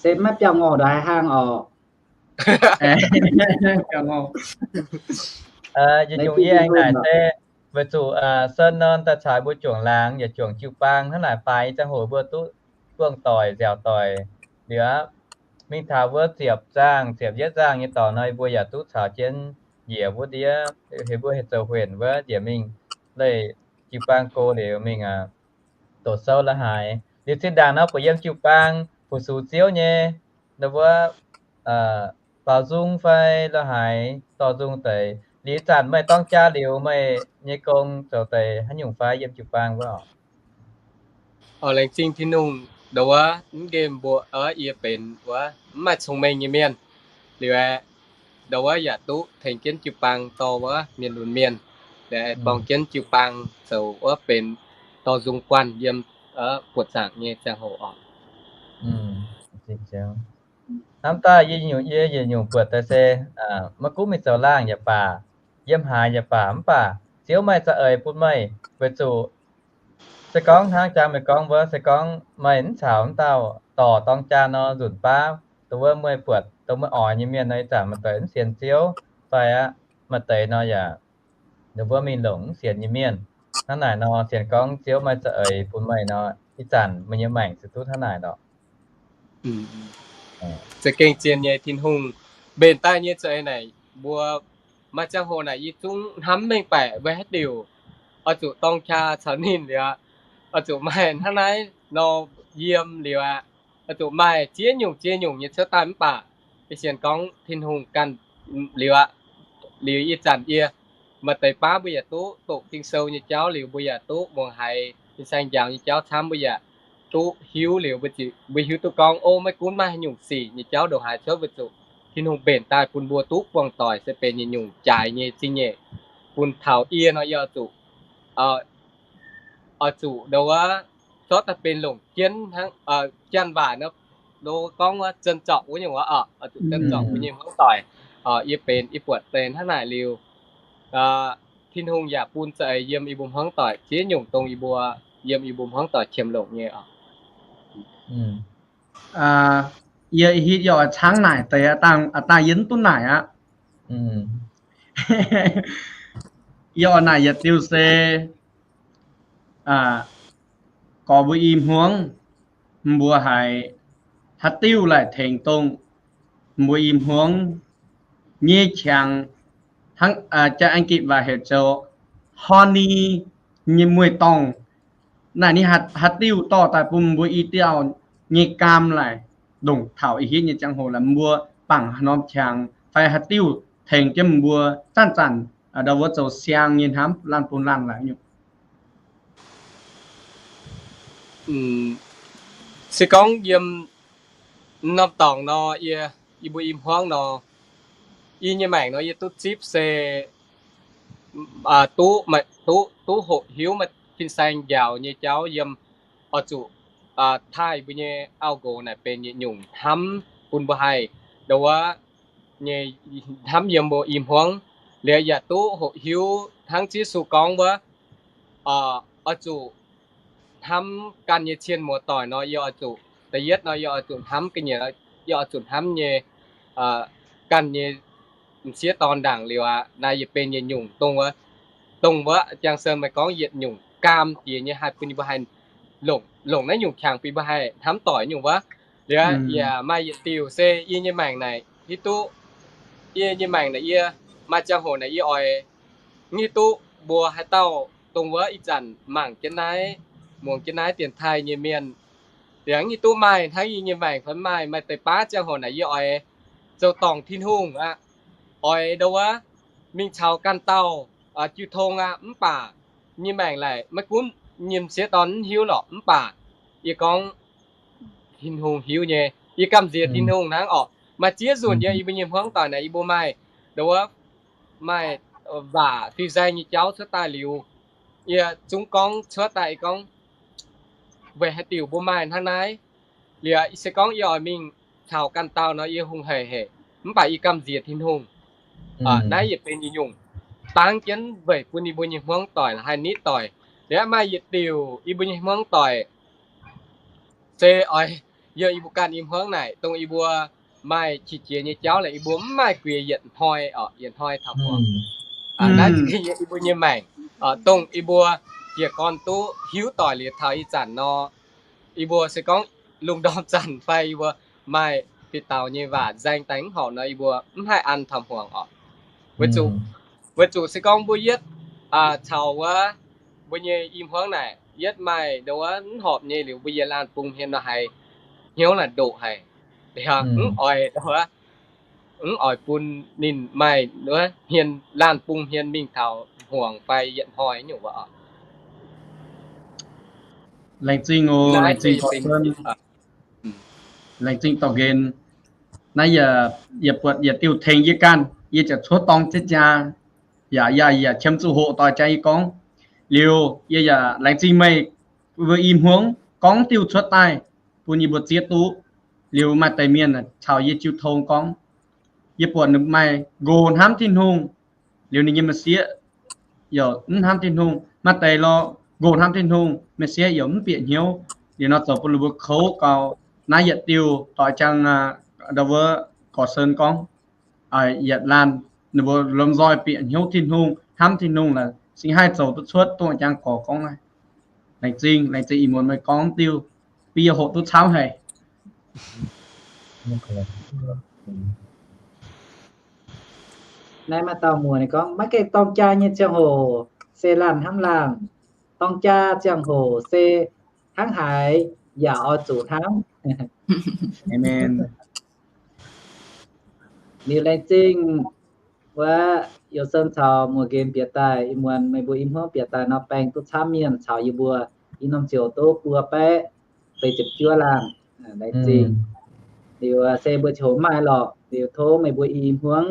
Se maiv biauv ngorc ndongc haaix hlang oc. Yietc nyungc yie aengx naaic se weic zuqc Sen nor daaih caux mbuo juangc laangz yaac juangc jiu-baang hnangv naaic, faix nyei ziangh hoc mbuo duqv buangh doic nziaauc doic liuz aqv. Mingh taux wuov ziepc zaangh, ziepc yietv zaangh nyei dorngx nor, mbuo yaac duqv caux jienv njiec wuov ndiev, heuc mbuo heuc zoux huenc wuov njiec mingh leih jiu-baang go liuz mingh doqc souv la'haaix. Liuz zinh ndaangc nor buatc yiem jiu-baang fu-sux Ziouv nyei wuov baaux nzung fai la'haaix dorh nzung deix. Liuz ih zanc meih dorng jaa liuz meih nyei gong zoux deix haaix nyungc fai yiem jiu-baang wuov? Laengz zingh Tin-Hungh, ndongc wuov mv nqemh mbuo, yie benx wuov mv maaih cong-mengh nyei mienh. Liuz aeqv, ndongc wuov yaac duqv tengx jienv jiu-baang dorh wuov mienh lunx mienh, liuz aeqv, dorng jienv jiu-baang zoux wuov benx dorh nzung guanh yiem buoqc zaangc nyei ziangh hoc oc. Hnamv daaih yie nyungc, yie yietc nyungc buatc daaih se maiv gunv mingh zoux laangh yaac baac, yiem haaix yaac baac, mv baac Ziouv maaih za'eix bun meih, weic zuqc se gorngv hnangv jang meih gorngv wuov, se gorngv meih mv caux mv dauh dorc dorng jaa nor, nzunc baav dongh wuov meih buatc dongh meih oix nyei mienh nor, ih zanc maaih deix mv sienx Ziouv fai aqv, maaih deix nor yaac dongh wuov mingh longc mv sienx nyei mienh. Hnangv naaic nor sienx gorngv Ziouv maaih za'eix bun meih nor, ih zanc meih nyei maengc se duqv hnangv naaic lorqc. Za'gengh zien nyei, Tin-Hungh mbenc daaih nyei za'eix naaic, mbuo maaih ziangh hoc naaic yie zungv hnamv mengh baeqc weic haaix diuc oix zuqc dorng jaa caux ninh liuz aqv, oix zuqc maaih hnangv naaiv nor yiem liuz aqv, oix zuqc maaih ziex nyungc ziex nyungc nyei cuotv daaih mv baac yie sienx gorngv Tin-Hungh ganh liuz aqv. Liuz ih zanc yie maaih deix baav mbuo yaac duqv doqc Ging-Sou nyei jauv liuz mbuo yaac duqv muangx haiz fin-saeng njaaux nyei jauv camv, mbuo yaac duqv hiuv liuz mbuo hiuv duqv gorngv, o, maiv gunv maaih haaix nyungc sic nyei jauv ndongc haaix cuotv, weic zuqc Tin-Hungh mbenc daaih bun mbuo duqv buangh doic se benx yietc nyungc jaaix nyei zingh nyeic. Bun taux yie nor, yie oix zuqc, oix zuqc ndongc wuov zorqv daaih benx longc jienv hnangv, janx waac nor, gorngv wuov trân trọng wuov nyungc wuov, oix zuqc trân trọng mbuo nyei hmuangv doic. Yie benx, yie buatc deix hnangv naaic liuz, Tin-Hungh yaac bun za'eix yiem yie mbuo hmuangv doic ziex nyungc dongh yie mbuo yiem yie mbuo hmuangv doic qiemx longc nyei oc. Yie hitv yie oix caangv naaic deix, aa dangh yie mv duqv naaic aqv. Yie oix naaic yietc diuh se gorx mbuo i hmuangv, mbuo haiz haaix diuh laaic tengx dongh mbuo i hmuangv nyei qangx, hnangv jaa-ang gitv waac heuc zoux honey nyei mueiz-dorngh. Naaic ninh haaix diuh dorh daaih bun mbuo i dauh nyei gaam laaic, ndongc taux ih hitv nyei ziangh hoc laaic mbuo bangc haaix norm qangx fai haaix diuh tengx jienv mbuo zanc zanc ndau wuov zoux siang nyei hnamv laanh bun laanh laaic nyungc. Se gorngv yiem norm dorngx nor, yie, yie mbuo i hmuangv nor, yie nyei maengc nor, yie duqv zipv se duqv, duqv, duqv hoqc hiuv maaih fin-saeng njaaux nyei jauv yiem, oix zuqc taaih mbuo nyei auv-nqox naaic benx yietc nyungc hnamv bun mbuo haih ndau wuov nyei hnamv yiem mbuo i hmuangv. Liuz yaac duqv hoqc hiuv hnangv Yesu gorngv wuov, oix zuqc hnamv ganh nyei cien muoz-doic nor, yie oix zuqc, da'yietv nor, yie oix zuqc hnamv ga'nyiec, yie oix zuqc hnamv nyei ganh nyei m'sieqv dorn ndaangc liuz aqv. Naaiv yietc benx yietc nyungc dongh wuov, dongh wuov jang sen meih gorngv yietc nyungc gaam diex nyei haih bun yie mbuo haih longc, longc naaiv nyungc qangx bun yie mbuo haih hnamv doic nyungc wuov. Liuz yaac maaih yietc diuc se yie nyei maengc naaic hiuv duqv, yie nyei maengc naaic yie maaih ziangh hoc naaic yie oix hiuv duqv mbuo haaix dauh dongh wuov ih zanc mangc jienv naaiv, muangx jienv naaiv dienx taaih nyei mienh, liuz hiuv duqv maaih hnangv yie nyei maengc fai maaih, maaih deix baav ziangh hoc naaic yie oix zoux dorngc Tin-Hungh aqv, oix ndau wuov mingh caux ganh dauh jiu tong aqv. Mv baac nyei maengc laaic maiv gunv nyei m'sieqv dorn mv hiuv lorqc, mv baac yie gorngv Tin-Hungh hiuv nyei. Yie gamh nziex Tin-Hungh hnangv orqc. Maaih ziex nzunc yie, yie mbuo nyei hmuangv doic naaic yie mbuo maaih ndau wuov maaih waac fiuv-nzaeng nyei jauv cuotv daaih liuz, yie zungv gorngv cuotv daaih, yie gorngv weic haaix diuc mbuo maaih hnangv naaiv. Liuz se gorngv yie oix mingh caux ganh dauh nor, yie hungh haic haic, mv baac yie gamh nziex Tin-Hungh. Naaiv yietc benx nyungc-nyungc dangv jienv weic bun yie mbuo nyei hmuangv doic la'haih nitv doic. Liuz maaih yietc diuc yie mbuo nyei hmuangv doic se oix yiem yie mbuo ganh i hmuangv naaic, dongh yie mbuo maaih qiex jiez nyei jauv laaix yie mbuo mv maaih guiex yietc hnoi orqc, yietc hnoi taux muangx. Naaiv yie mbuo nyei maengc, dongh yie mbuo jiez gorn duqv hiuv doic liuz taux ih zanc nor, yie mbuo se gorngv lungh ndorm zanc fai yie mbuo maaih bieqc dauh nyei waac nzaeng daaih mv horpc nor, yie mbuo mv haih an taux hmuangx oc. Weic zuqc, weic zuqc se gorngv mbuo yietv caux wuov mbuo nyei i hmuangv naaic yietv maaih ndo wuov mv horpc nyei liuz, mbuo yiem laanh bung hmien nor haiz hnyouv naaic ndoqc haic, mv oix, mv oix bun ninh maaih wuov hmien, laanh bung hmien mingh taux hmuangx fai yietc hnoi nyungc wuov oc. Laengz zingh oc, laengz zingh, laengz zingh dorh nqen. Naaiv yaac buatc yietc diuh tengx yie ganh, yie ziouc cuotv dorng jienv jaa, yaac yaac yaac qiemx zuqc hoqc doic jaa yie gorngv. Liuz yie yaac laengz zingh meih mbuo i hmuangv gorngv diuh cuotv daaih bun yie mbuo zieqv duqv. Liuz maaih deix mienh caux yie jiu tong gorngv, yie buatc ninh maaih nqox hnamv Tin-Hungh, liuz ninh nyei m'sieqv yaac mv hnamv Tin-Hungh. Maaih deix lorqc nqox hnamv Tin-Hungh, m'sieqv yaac mv bieqc hnyouv. Liuz nor zoux bun ninh mbuo kouv gau. Naaiv yietc diuh doic jaa ndo wuov gorx-sen gorngv, yietc laanh ninh mbuo lomh nzoih bieqc hnyouv Tin-Hungh, hnamv Tin-Hungh laaix cingx haih zoux duqv cuotv dongh jaa gorx gorngv naaiv. Laengz zingh, laengz zingh ih muonz meih gorngv diuh, bun yie hoqc duqv camv haic. Naaiv maaih dauh muoz ninh gorngv, maiv gaengh dorng jaa nyei ziangh hoc se laanh hnamv laanh, dorng jaa ziangh hoc se hnangv haaix yaac oix zuqc hnamv. Liuz laengz zingh wuov Youz Sen caux muoz-nqemh bieqc daaih, ih muonz meih mbuo i hmuangv bieqc daaih nor baeng duqv camv mienh caux yie mbuo i norm ziouc duqv buo baeqv feix ziepc juov laanh. Laengz zingh. Liuz se mbuo ziouc maaih lorqc. Liuz tov meih mbuo i hmuangv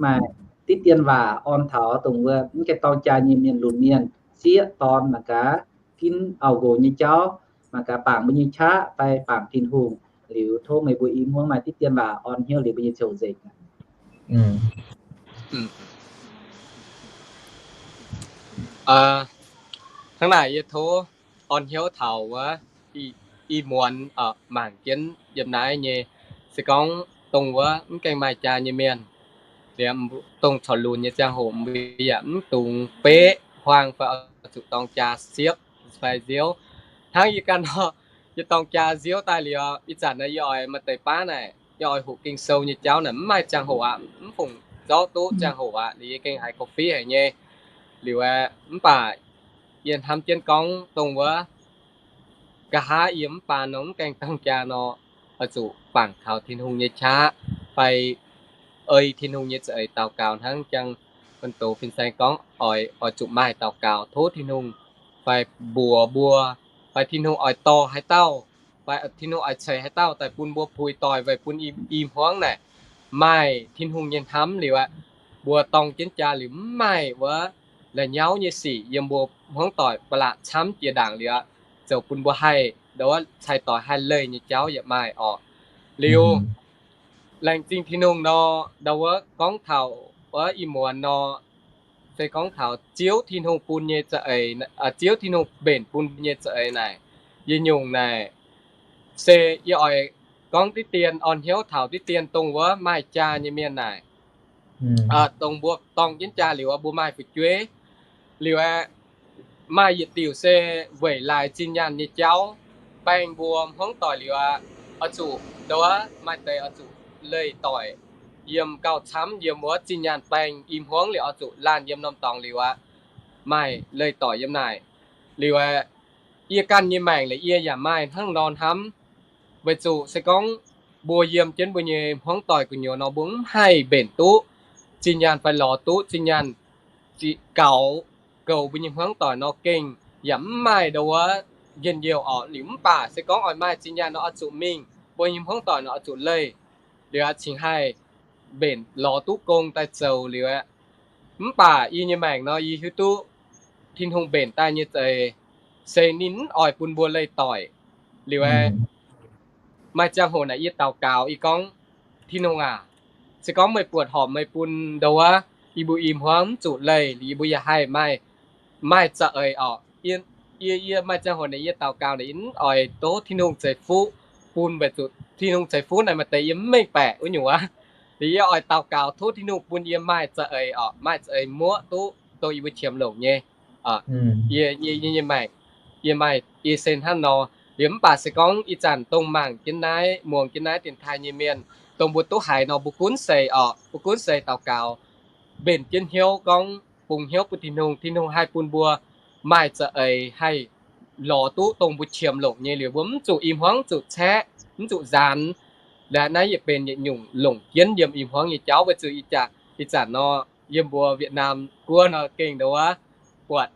maaih diqv dien waac orn taux dongh wuov mv gaengh dorng jaa nyei mienh lunx mienh sieqv dorn mangc gaax, ginv auv-nqox nyei jauv, mangc gaax bangc mbuo nyei qaqv fai bangc Tin-Hungh. Liuz tov meih mbuo i hmuangv maaih diqv dien waac orn hnyouv liuz mbuo nyei ziouc nzengc. Hnangv naaic yie tov orn hnyouv taux wuov i muonz mangc jienv yiem naaiv nyei, se gorngv dongh wuov mv gaengh maaih jaa nyei mienh, liuz dongh corc lunx nyei ziangh hoc mbuo yaac mv dungx beqv huaang fai oix zuqc dorng jaa siepv fai nziouv. Hnangv yie ganh nor, yie dorng jaa nziouv daaih liuz, ih zanc naaiv yie oix maaih deix baav naaic, yie oix hoqc Ging-Sou nyei jauv naaic mv maaih ziangh hoc aqv, mv fungc zorqv duqv ziangh hoc aqv. Liuz yie gengh haiz coffee haic nyei. Liuz aeqv, mv baac yie hnamv jienv gorngv dongh wuov nqa'haav yie mv baan nor mv gaengh dorng jaa nor, oix zuqc bangc taux Tin-Hungh nyei qaqv fai ei Tin-Hungh nyei za'eix daux gaux hnangv jangx Ven-doz fin-saeng gorngv, oix zuqc maaih daux gaux tov Tin-Hungh fai mbuox mbuo, fai Tin-Hungh oix dorh haaix dauh, fai Tin-Hungh oix ceix haaix dauh daaih bun mbuo puix doic weic bun i hmuangv naaic maaih Tin-Hungh nyei hnamv liuz aqv, mbuo dorng jienv jaa liuz mv maaih wuov la'nyauv nyei sic yiem mbuo hmuangv doic ba'laqc camv jiex ndaangc liuz aqv, zoux bun mbuo haih ndo wuov cai doix haih leih nyei jauv yaac maaih orqc. Liuz laengz zingh Tin-Hungh nor, ndau wuov gorngv taux wuov ih muonz nor, se gorngv taux Ziouv Tin-Hungh bun nyei za'eix, Ziouv Tin-Hungh mbenc bun nyei za'eix naaic, yie nyungc naaic se yie oix gorngv diqv dien orn hnyouv taux diqv dien dongh wuov maaih jaa nyei mienh naaic. Dongh mbuo dorng jienv jaa liuz mbuo maaih fu'jueiv liuz aeqv, maaih yietc diuc se weic laaix zinh nyaanh nyei jauv baeng mbuo hmuangv doic liuz aqv, oix zuqc ndo wuov maaih deix oix zuqc leih doic yiem gauh camv yiem wuov zinh nyaanh baeng i hmuangv liuz oix zuqc laanh yiem norm dorngx liuz aqv, maaih leih doic yiem naaic. Liuz aeqv, yie ganh nyei maengc la'yie yaac maaih hnangv nor hnamv. Weic zuqc se gorngv mbuo yiem jienv mbuo nyei hmuangv doic gu'nyuoz nor mbuo mv haih mbenc duqv zinh nyaanh fai lorz duqv zinh nyaanh gaux goux mbuo nyei hmuangv doic nor gengh yaac mv maaih ndo wuov njien-youh orqc. Liuz mv baac se gorngv oix maaih zinh nyaanh nor oix zuqc mingh, mbuo nyei hmuangv doic nor oix zuqc leih, liuz aqv cingx haih mbenc lorz duqv gong daaih zoux liuz aqv. Mv baac yie nyei maengc nor yie hiuv duqv Tin-Hungh mbenc daaih nyei za'eix se ninh mv oix bun mbuo leih doic. Liuz aeqv, maaih ziangh hoc naaic yie daux gaux yie gorngv, Tin-Hungh aac, se gorngv meih buatc horpc meih bun ndo wuov yie mbuo i hmuangv mv zuqc leih, yie mbuo yaac haih maaih, maaih za'eix orqc. Yie, yie maaih ziangh hoc naaic yie daux gaux naaic yie mv oix tov Tin-Hungh ceix fuqv bun, weic zuqc Tin-Hungh ceix fuqv naaic maaih deix yie mv mengh baeqc wuov nyungc aqv. Liuz yie oix daux gaux tov Tin-Hungh bun yie maaih za'eix oc, maaih za'eix muoqv duqv dongh yie mbuo qiemx longc nyei. Yie, yie, yie, yie maaih, yie maaih, yie se hnangv nor. Liuz mv baac se gorngv ih zanc dongh mangc jienv naaiv, muangx jienv naaiv dienx taaih nyei mienh, dongh mbuo duqv haiz nor, mbuo gunv seix oc, mbuo gunv seix daux gaux, mbenc jienv hnyouv gorngv bungx hnyouv bun Tin-Hungh, Tin-Hungh haih bun mbuo maaih za'eix haih lorz duqv dongh mbuo qiemx longc nyei. Liuz mbuo mv zuqc i hmuangv zuqc caeqv, mv zuqc nzaanx. Laaix naaiv yietc benx yietc nyungc longc jienv yiem i hmuangv nyei jauv, weic zuqc ih zanc nor, yiem mbuo Việt Nam guoqv nor gengh ndongc wuov buatc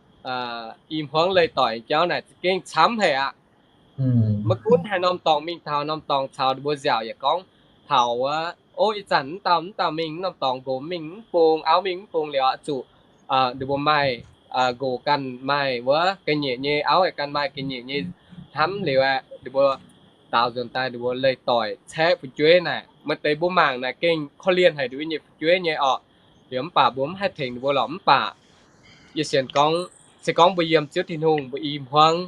i hmuangv leih doic jauv naaic za'gengh camv haic aqv. Maiv gunv haaix norm dorngx mingh taux norm dorngx caux ninh mbuo nziaauc yaac gorngv taux wuov, o, ih zanc mv dauh mv dauh mingh norm dorngx nqox mingh mv bung, auv mingh mv bung liuz oix zuqc ninh mbuo maaih nqox ganh maaih wuov ga'nyiec nyei, auv ganh maaih ga'nyiec nyei hnamv liuz aeqv, ninh mbuo daaux nzuonx daaih ninh mbuo leih doic caeqv fu'jueiv naaic. Maaih deix mbuo mangc naaic gengh korv-lienh haic ninh mbuo nyei fu'jueiv nyei orqc. Liuz mv baac mbuo mv haih tengx ninh mbuo lorqc. Mv baac yie sienx gorngv, se gorngv mbuo yiem Ziouv Tin-Hungh, mbuo i hmuangv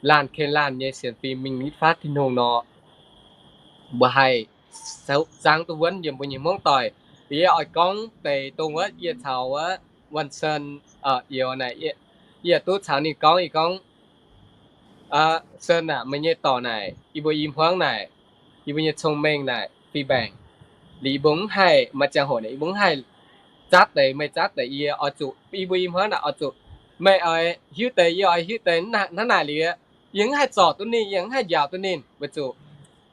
laanh ken laanh nyei sienx fim mingh nitv fatv Tin-Hungh nor, mbuo haih zangv duqv wuonv yiem mbuo nyei hmuangv doic. Yie oix gorngv deix dongh wuov yie caux wuov Wan Sen, Youz naaic, yie duqv caux ninh gorngv, yie gorngv, Sen aac, meih nyei dorc naaic, yie mbuo i hmuangv naaic, yie mbuo nyei cong-mengh naaic fih mbaengc. Liuz yie mbuo mv haih, maaih ziangh hoc naaic yie mbuo mv haih zatv deix meih, zatv deix yie. Oix zuqc yie mbuo i hmuangv naaic oix zuqc meih oix hiuv deix, yie oix hiuv deix. Hnangv naaic liuz, yie mv haih zorc duqv ninh, yie mv haih njaaux duqv ninh, weic zuqc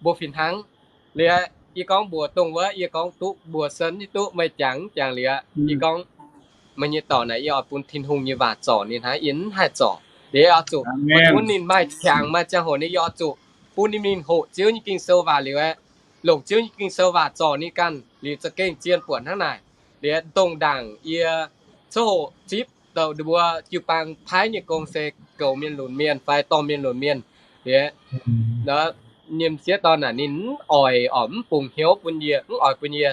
mbuo fih hnangv. Liuz yie gorngv mbuox dongh wuov, yie gorngv duqv mbuox Sen, yie duqv meih jangx jangx liuz, yie gorngv, meih nyei dorc naaic yie oix bun Tin-Hungh nyei waac zorc ninh hnangv, yie mv haih zorc. Liuz oix zuqc bun ninh maaih qangx, maaih ziangh hoc ninh, yie oix zuqc bun ninh mingh hoqc Ziouv nyei Ging-Sou waac liuz aeqv, longc Ziouv nyei Ging-Sou waac zorc ninh ganh liuz za'gengh zien buonc hnangv naaic. Liuz dongh ndaangc yie coqv hoqc zipv douc ninh mbuo jiu-baang paaiv nyei gong se goux mienh lunx mienh fai dorh mienh lunx mienh. Liuz nyei m'sieqv dorn naaic ninh mv oix oc, mv bungx hnyouv bun yie, mv oix bun yie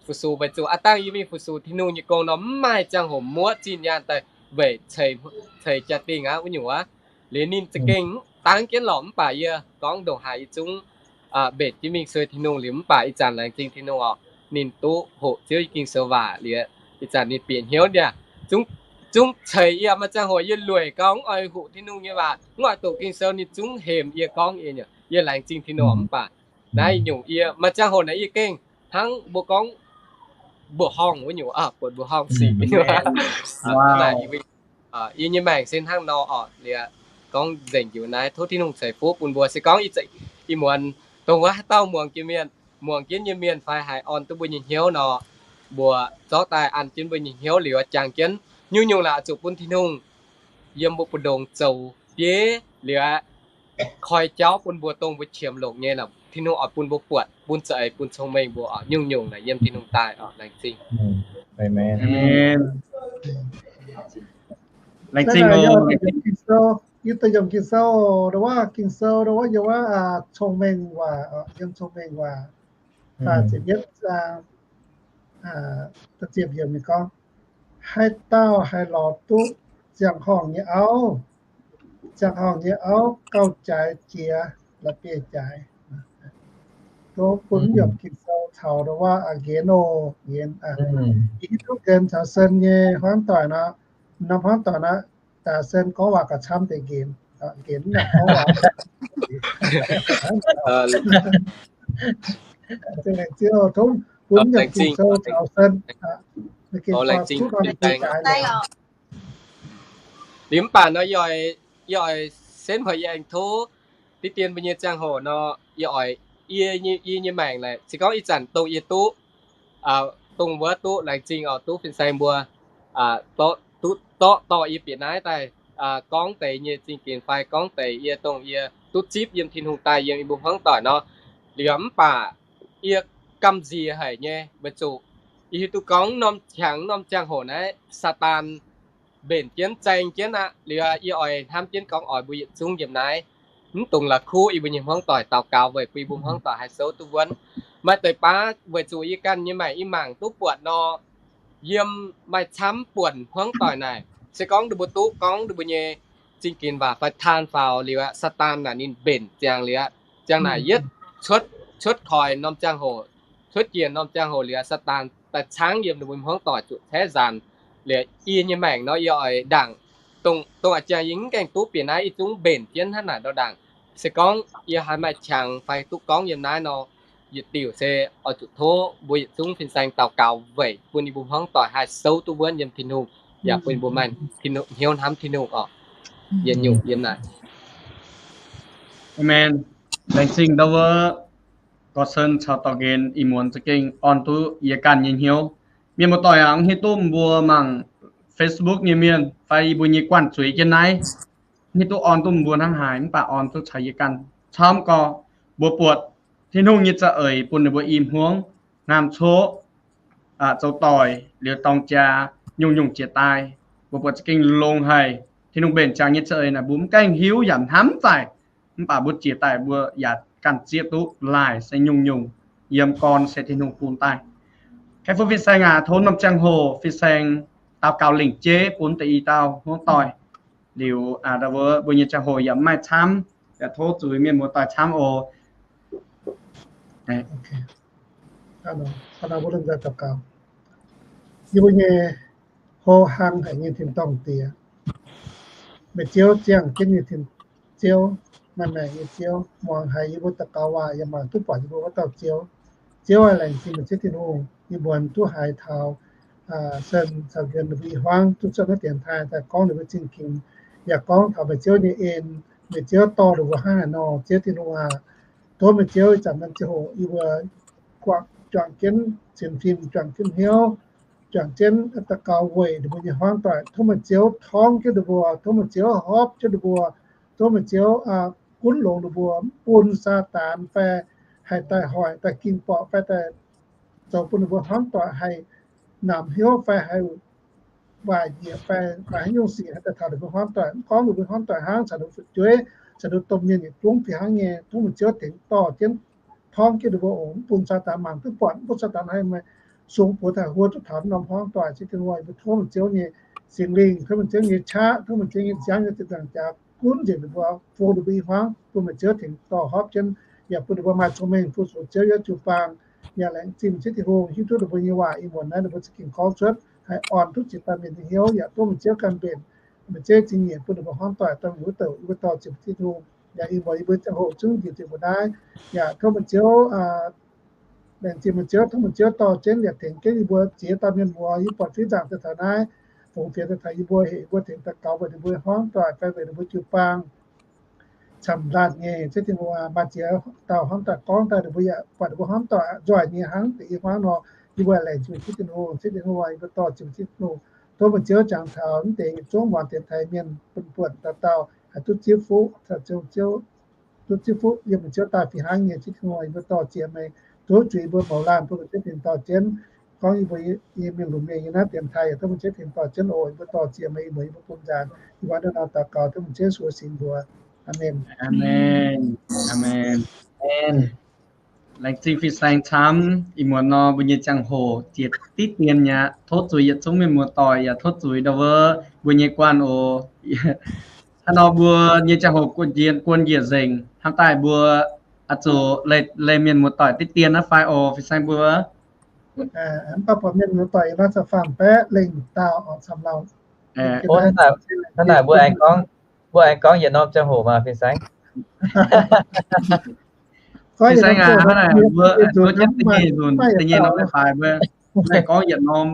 fu-sux, weic zuqc aav dangh yie mingh fu-sux Tin-Hungh nyei gong nor mv maaih ziangh hoc muoqv zinh nyaanh daaih weic ceix jaa-dingh aqv wuov nyungc aqv. Liuz ninh za'gengh dangv jienv lorqc, mv baac yie gorngv ndongc haaix yie zungv mbenc jienv mingh sueih Tin-Hungh liuz, mv baac ih zanc laengz zingh Tin-Hungh oc, ninh duqv hoqc Ziouv nyei Ging-Sou waac liuz, ih zanc ninh bieqc hnyouv ndiangx, zungv ceix yie. Maaih ziangh hoc yie lueic gau mv oix hoqc Tin-Hungh nyei waac, mv oix doqc Ging-Sou, ninh zungv hemx yie gorngv, yie laengz zingh Tin-Hungh. Mv baac naaiv nyungc yie maaih ziangh hoc naaic yie gengh hnangv mbuo gorngv mbuoqc horngh wuov nyungc, buatc mbuoqc horngh sic. Yie nyei maengc se hnangv nor oc. Liuz gorngv nzengc njiec naaiv, tov Tin-Hungh ceix fuqv bun mbuo. Se gorngv ih muonz dongh wuov haaix dauh muangx jienv mienh, muangx jienv nyei mienh fai haiz orn duqv mbuo nyei hnyouv nor, mbuo zorqv daaih an jienv mbuo nyei hnyouv liuz jangx jienv nyungc-nyungc laaix zuqc bun Tin-Hungh yiem mbuo mbu'ndongx zoux bieiv liuz aeqv, koi jauv bun mbuo dongh mbuo qiemx longc nyei. Tin-Hungh oix bun mbuo buatc, bun za'eix, bun cong-mengh mbuo oc. Nyungc-nyungc naaic yiem Tin-Hungh daaih oc. Laengz zingh. Laengz zingh. Yie daaih yiem Ging-Sou, ndongc wuov Ging-Sou, ndongc wuov yiem wuov cong-mengh waac, yiem cong-mengh waac, ziepc yietv zaang, ziepc yietv gorngv, haaix dauh haih lorz duqv ziangh horngh nyei auv, ziangh horngh nyei auv gauh jaaix jiex la'bieiv-jaaix. Tov bun yiem Ging-Sou caux ndongc wuov nqenx oc, nqenx. Yie hiuv duqv nqenx caux Sen nyei hmuangv doic nor, norm hmuangv doic nor, daaih Sen gorngv waac gauh camv deix nqenx, nqenx naaic gorngv waac. Laengz zingh, tov bun yiem Ging-Sou caux Sen. Laengz zingh. Liuz mv baac nor, yie oix senv haic yie aengx tov deix dien mbuo nyei ziangh hoc nor, yie oix, yie, yie nyei maengc laaic, se gorngv ih zanc dongh yie duqv, dongh wuov duqv laengz zingh oc, duqv fin-saeng mbuo, duqv dorh dorh yie bieqc naaiv daaih gorngv deix nyei zingh ginx fai gorngv deix yie dongh yie duqv zipv yiem Tin-Hungh daaih yiem yie mbuo hmuangv doic nor, liuz mv baac yie gamh nziex haic nyei, weic zuqc yie hiuv duqv gorngv norm qangx norm ziangh hoc naaiv Saadaan mbenc jienv zaeng jienv aqv. Liuz yie oix hnamv jienv gorngv oix mbuo yietc zungv yiem naaiv, mv dungx la'kuqv yie mbuo nyei hmuangv doic daux gaux weic bun yie mbuo hmuangv doic haih souv duqv wuonv. Maaih deix baav weic zuqc yie ganh nyei maengc yie mangc duqv buatc nor, yiem maaih camv buonc hmuangv doic naaic, se gorngv ninh mbuo duqv gorngv ninh mbuo nyei zingh ginx waac fai taan faaux liuz aqv, Saadaan naaic ninh mbenc ziangx liuz aqv. Ziangx naaic yietv cuotv, cuotv koix norm ziangh hoc cuotv jiex norm ziangh hoc liuz, Saadaan daaih caangv yiem ninh mbuo hmuangv doic zuqc caeqv nzaanx. Liuz yie nyei maengc nor, yie oix ndaangc, dongh a'jang yie mv gaengh duqv bieqc naaiv, yie zungv mbenc jienv hnangv naaic ndau ndaangc. Se gorngv yie haiz maaih qangx fai duqv gorngv yiem naaiv nor, yietc diuc se oix zuqc tov mbuo yietc zungv fin-saeng daux gaux weic bun yie mbuo hmuangv doic haih souv duqv wuonv yiem Tin-Hungh, yaac bun yie mbuo maaih hnyouv hnamv Tin-Hungh oc. Yietc nyungc yiem naaic. Aamen. Laengz zingh ndau wuov Gorson caux dorh nqenx ih muonz za'gengh orn duqv yie ganh nyei hnyouv. Mienh muoz-doic aac, mv hiuv duqv mbuo mangc Facebook nyei mienh fai yie mbuo nyei guanh zuiz jienv naaiv, mv hiuv duqv orn duqv mbuo hnangv haaix, mv baac orn duqv caux yie ganh camv gorx. Mbuo buatc Tin-Hungh nyei za'eix bun ninh mbuo i hmuangv, ngaamv coqv, zoux doic liuz dorng jaa, nyungc-nyungc jiex daaih. Mbuo buatc za'gengh longx haic. Tin-Hungh mbenc ziangx nyei za'eix naaic mbuo mv gaengh hiuv yaac hnamv zaaic, mv baac mbuo jiex daaih mbuo yaac ganh zieqv duqv laaih se nyungc-nyungc yiem gorn se Tin-Hungh bun daaih. Kaeqv-fun fin-saeng aac, tov norm ziangh hoc fin-saeng daux gaux lengc jeiv bun deix i dauh hmuangv doic. Liuz mbuo nyei ziangh hoc yaac mv maaih camv, yaac tov zuiz mienh muoz-doic camv oc. Yie mbuo nyei hlo hnangv haic nyei tin-dorngh Diex, meih Ziouv ziangh jienv nyei tin, Ziouv, maaih maengc nyei Ziouv, muangx haiz yie mbuo daux gaux waac yaac mangc duqv buatc yie mbuo wuov dauh Ziouv. Ziouv aac, laengz zingh meih Ziouv Tin-Hungh, yie mbuo duqv haiz taux Sen caux Nquien ninh mbuo i hmuangv duqv cuotv naaiv dienx taaih daaih gorngv ninh mbuo zingh ginx, yaac gorngv taux meih Ziouv nyei en, meih Ziouv dorh ninh mbuo hnangv haaix nor. Ziouv Tin-Hungh aac, tov meih Ziouv ih zanc naaiv ziangh hoc yie mbuo juangc jienv sienx fim, juangc jienv hnyouv, juangc jienv daux gaux weic ninh mbuo nyei hmuangv doic. Tov meih Ziouv torngv jienv ninh mbuo, tov meih Ziouv hopv jienv ninh mbuo, tov meih Ziouv gunv longx ninh mbuo, mv bun Saadaan fai haih daaih hoic, daaih ging borqc fai daaih zoux bun ninh mbuo hmuangv doic haih namx hnyouv fai haih waaic njiec fai maaih haaix nyungc sic haih daaih taux ninh mbuo hmuangv doic. Mv gorngv ninh mbuo hmuangv doic hnangv, caux ninh mbuo fu'jueiv, caux ninh mbuo domh mienh yietc zungv fih hnangv nyei. Tov meih Ziouv tengx dorh jienv, torngv jienv ninh mbuo oc, mv bun Saadaan mangc duqv buatc, mv bun Saadaan haih maaih sung buoz taaih huo duqv taux norm hmuangv doic. Ziouv Tin-Hungh, yie mbuo tov meih Ziouv nyei Singx Lingh, tov meih Ziouv nyei qaqv, tov meih Ziouv nyei ziangv nyei zinh ndaangc jaax gunv nzengc ninh mbuo, fungx ninh mbuo i hmuangv, bun meih Ziouv tengx dorh hopv jienv, yaac bun ninh mbuo maaih cong-mengh fu-sux Ziouv yiem jiu-baang. Yaac laengz zingh meih Ziouv Tin-Hungh hiuv duqv ninh mbuo nyei waac ih muonz naaiv ninh mbuo za'gengh gorngv cuotv haih orn duqv ziex dauh mienh nyei hnyouv, yaac tov meih Ziouv ganh mbenc meih Ziouv zingh nyeic bun ninh mbuo hmuangv doic dongh wuov douc. Yie mbuo dorh ziec Tin-Hungh, yaac ih muonz yie mbuo ziangh hoc zungv njiec ziepc mbuo naaiv, yaac tov meih Ziouv laengz zingh meih Ziouv, tov meih Ziouv dorh jienv yaac tengx jienv yie mbuo ziex dauh mienh muoz, yie buatc fih zaangc daaih taux naaiv, fungx fienx daaih taux yie mbuo, heuc yie mbuo tengx daux gaux weic ninh mbuo hmuangv doic fai weic ninh mbuo jiu-baang camv laanh nyei. Ziouv Tin-Hungh aac, maaih ziex dauh hmuangv doic gorngv daaih ninh mbuo yaac buatc ninh mbuo hmuangv doic nzoih nyei hnangv deix i hmuangv nor, yie mbuo laengz zingh Ziouv Tin-Hungh. Ziouv Tin-Hungh aac, yie mbuo dorh ziec Tin-Hungh, tov meih Ziouv jangx taux mv deix yietc zungv muangx dienx taaih mienh bun buonc dauh dauh haih duqv zipv fuqv, duqv zipv fuqv yiem meih Ziouv daaih fih hnangv nyei. Ziouv Tin-Hungh aac, yie mbuo dorh ziec meih, tov zuiz yie mbuo mouz laanh bun meih Ziouv tengx dorh jienv. Gorngv yie mbuo nyei mienh lunx mienh nyei naaiv dienx taaih yaac tov meih Ziouv tengx dorh jienv oc. Yie mbuo dorh ziec meih, ih muonz yie mbuo bun nzaanx, yie mbuo hnangv naaiv daux gaux tov meih Ziouv Yesu nyei mbuox. Aamen. Aamen. Aamen. Laengz zingh fin-saeng camv. Ih muonz nor mbuo nyei ziangh hoc ziec diqv dien mi'aqv. Tov zuiz yietc zungv mienh muoz-doic yaac tov zuiz ndau wuov mbuo nyei guanh oc. Hnangv nor mbuo nyei ziangh hoc guon njiec, guon njiec nzengc. Hnangv daaih mbuo oix zuqc leih, leih mienh muoz-doic diqv dien naaiv fai oc, fin-saeng mbuo? Mv baac buatc mienh muoz-doic yiem naaiv caux faam-baeqv lengh dauh oc, camv lauh. Hnangv naaic mbuo aengx gorngv, mbuo aengx gorngv yietc norm ziangh hoc maah, fin-saeng? Fin-saeng aac, hnangv naaic mbuo, mbuo jienv da'nyeic lunc, da'nyeic norm leiz-baaix mbuo gorngv yietc norm.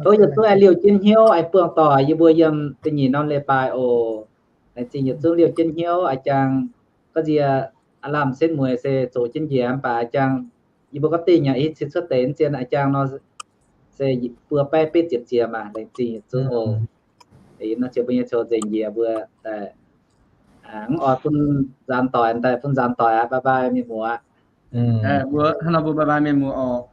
Tov yietc zungv aengx liouh jienv hnyouv, aengx buangh doic yie mbuo yiem da'nyeic norm leiz-baaix oc. Laengz zingh yietc zungv liouh jienv hnyouv. A'jang gorngv nziex aav lamh setv mueiz se zoux jienv njiec mv baac a'jang yie mbuo gorngv dingh yaac hitv cin cuotv deix mv zien a'jang nor se buo baeqv betv ziepc ziec maah. Laengz zingh yietc zungv oc. Naaiv ziouc mbuo nyei coux nzengc njiec mbuo daaih, mv oix bun nzaanx doic, daaih bun nzaanx doic aqv. Bye bye mienh muoz. Mbuo hnangv nor mbuo bye bye mienh muoz oc.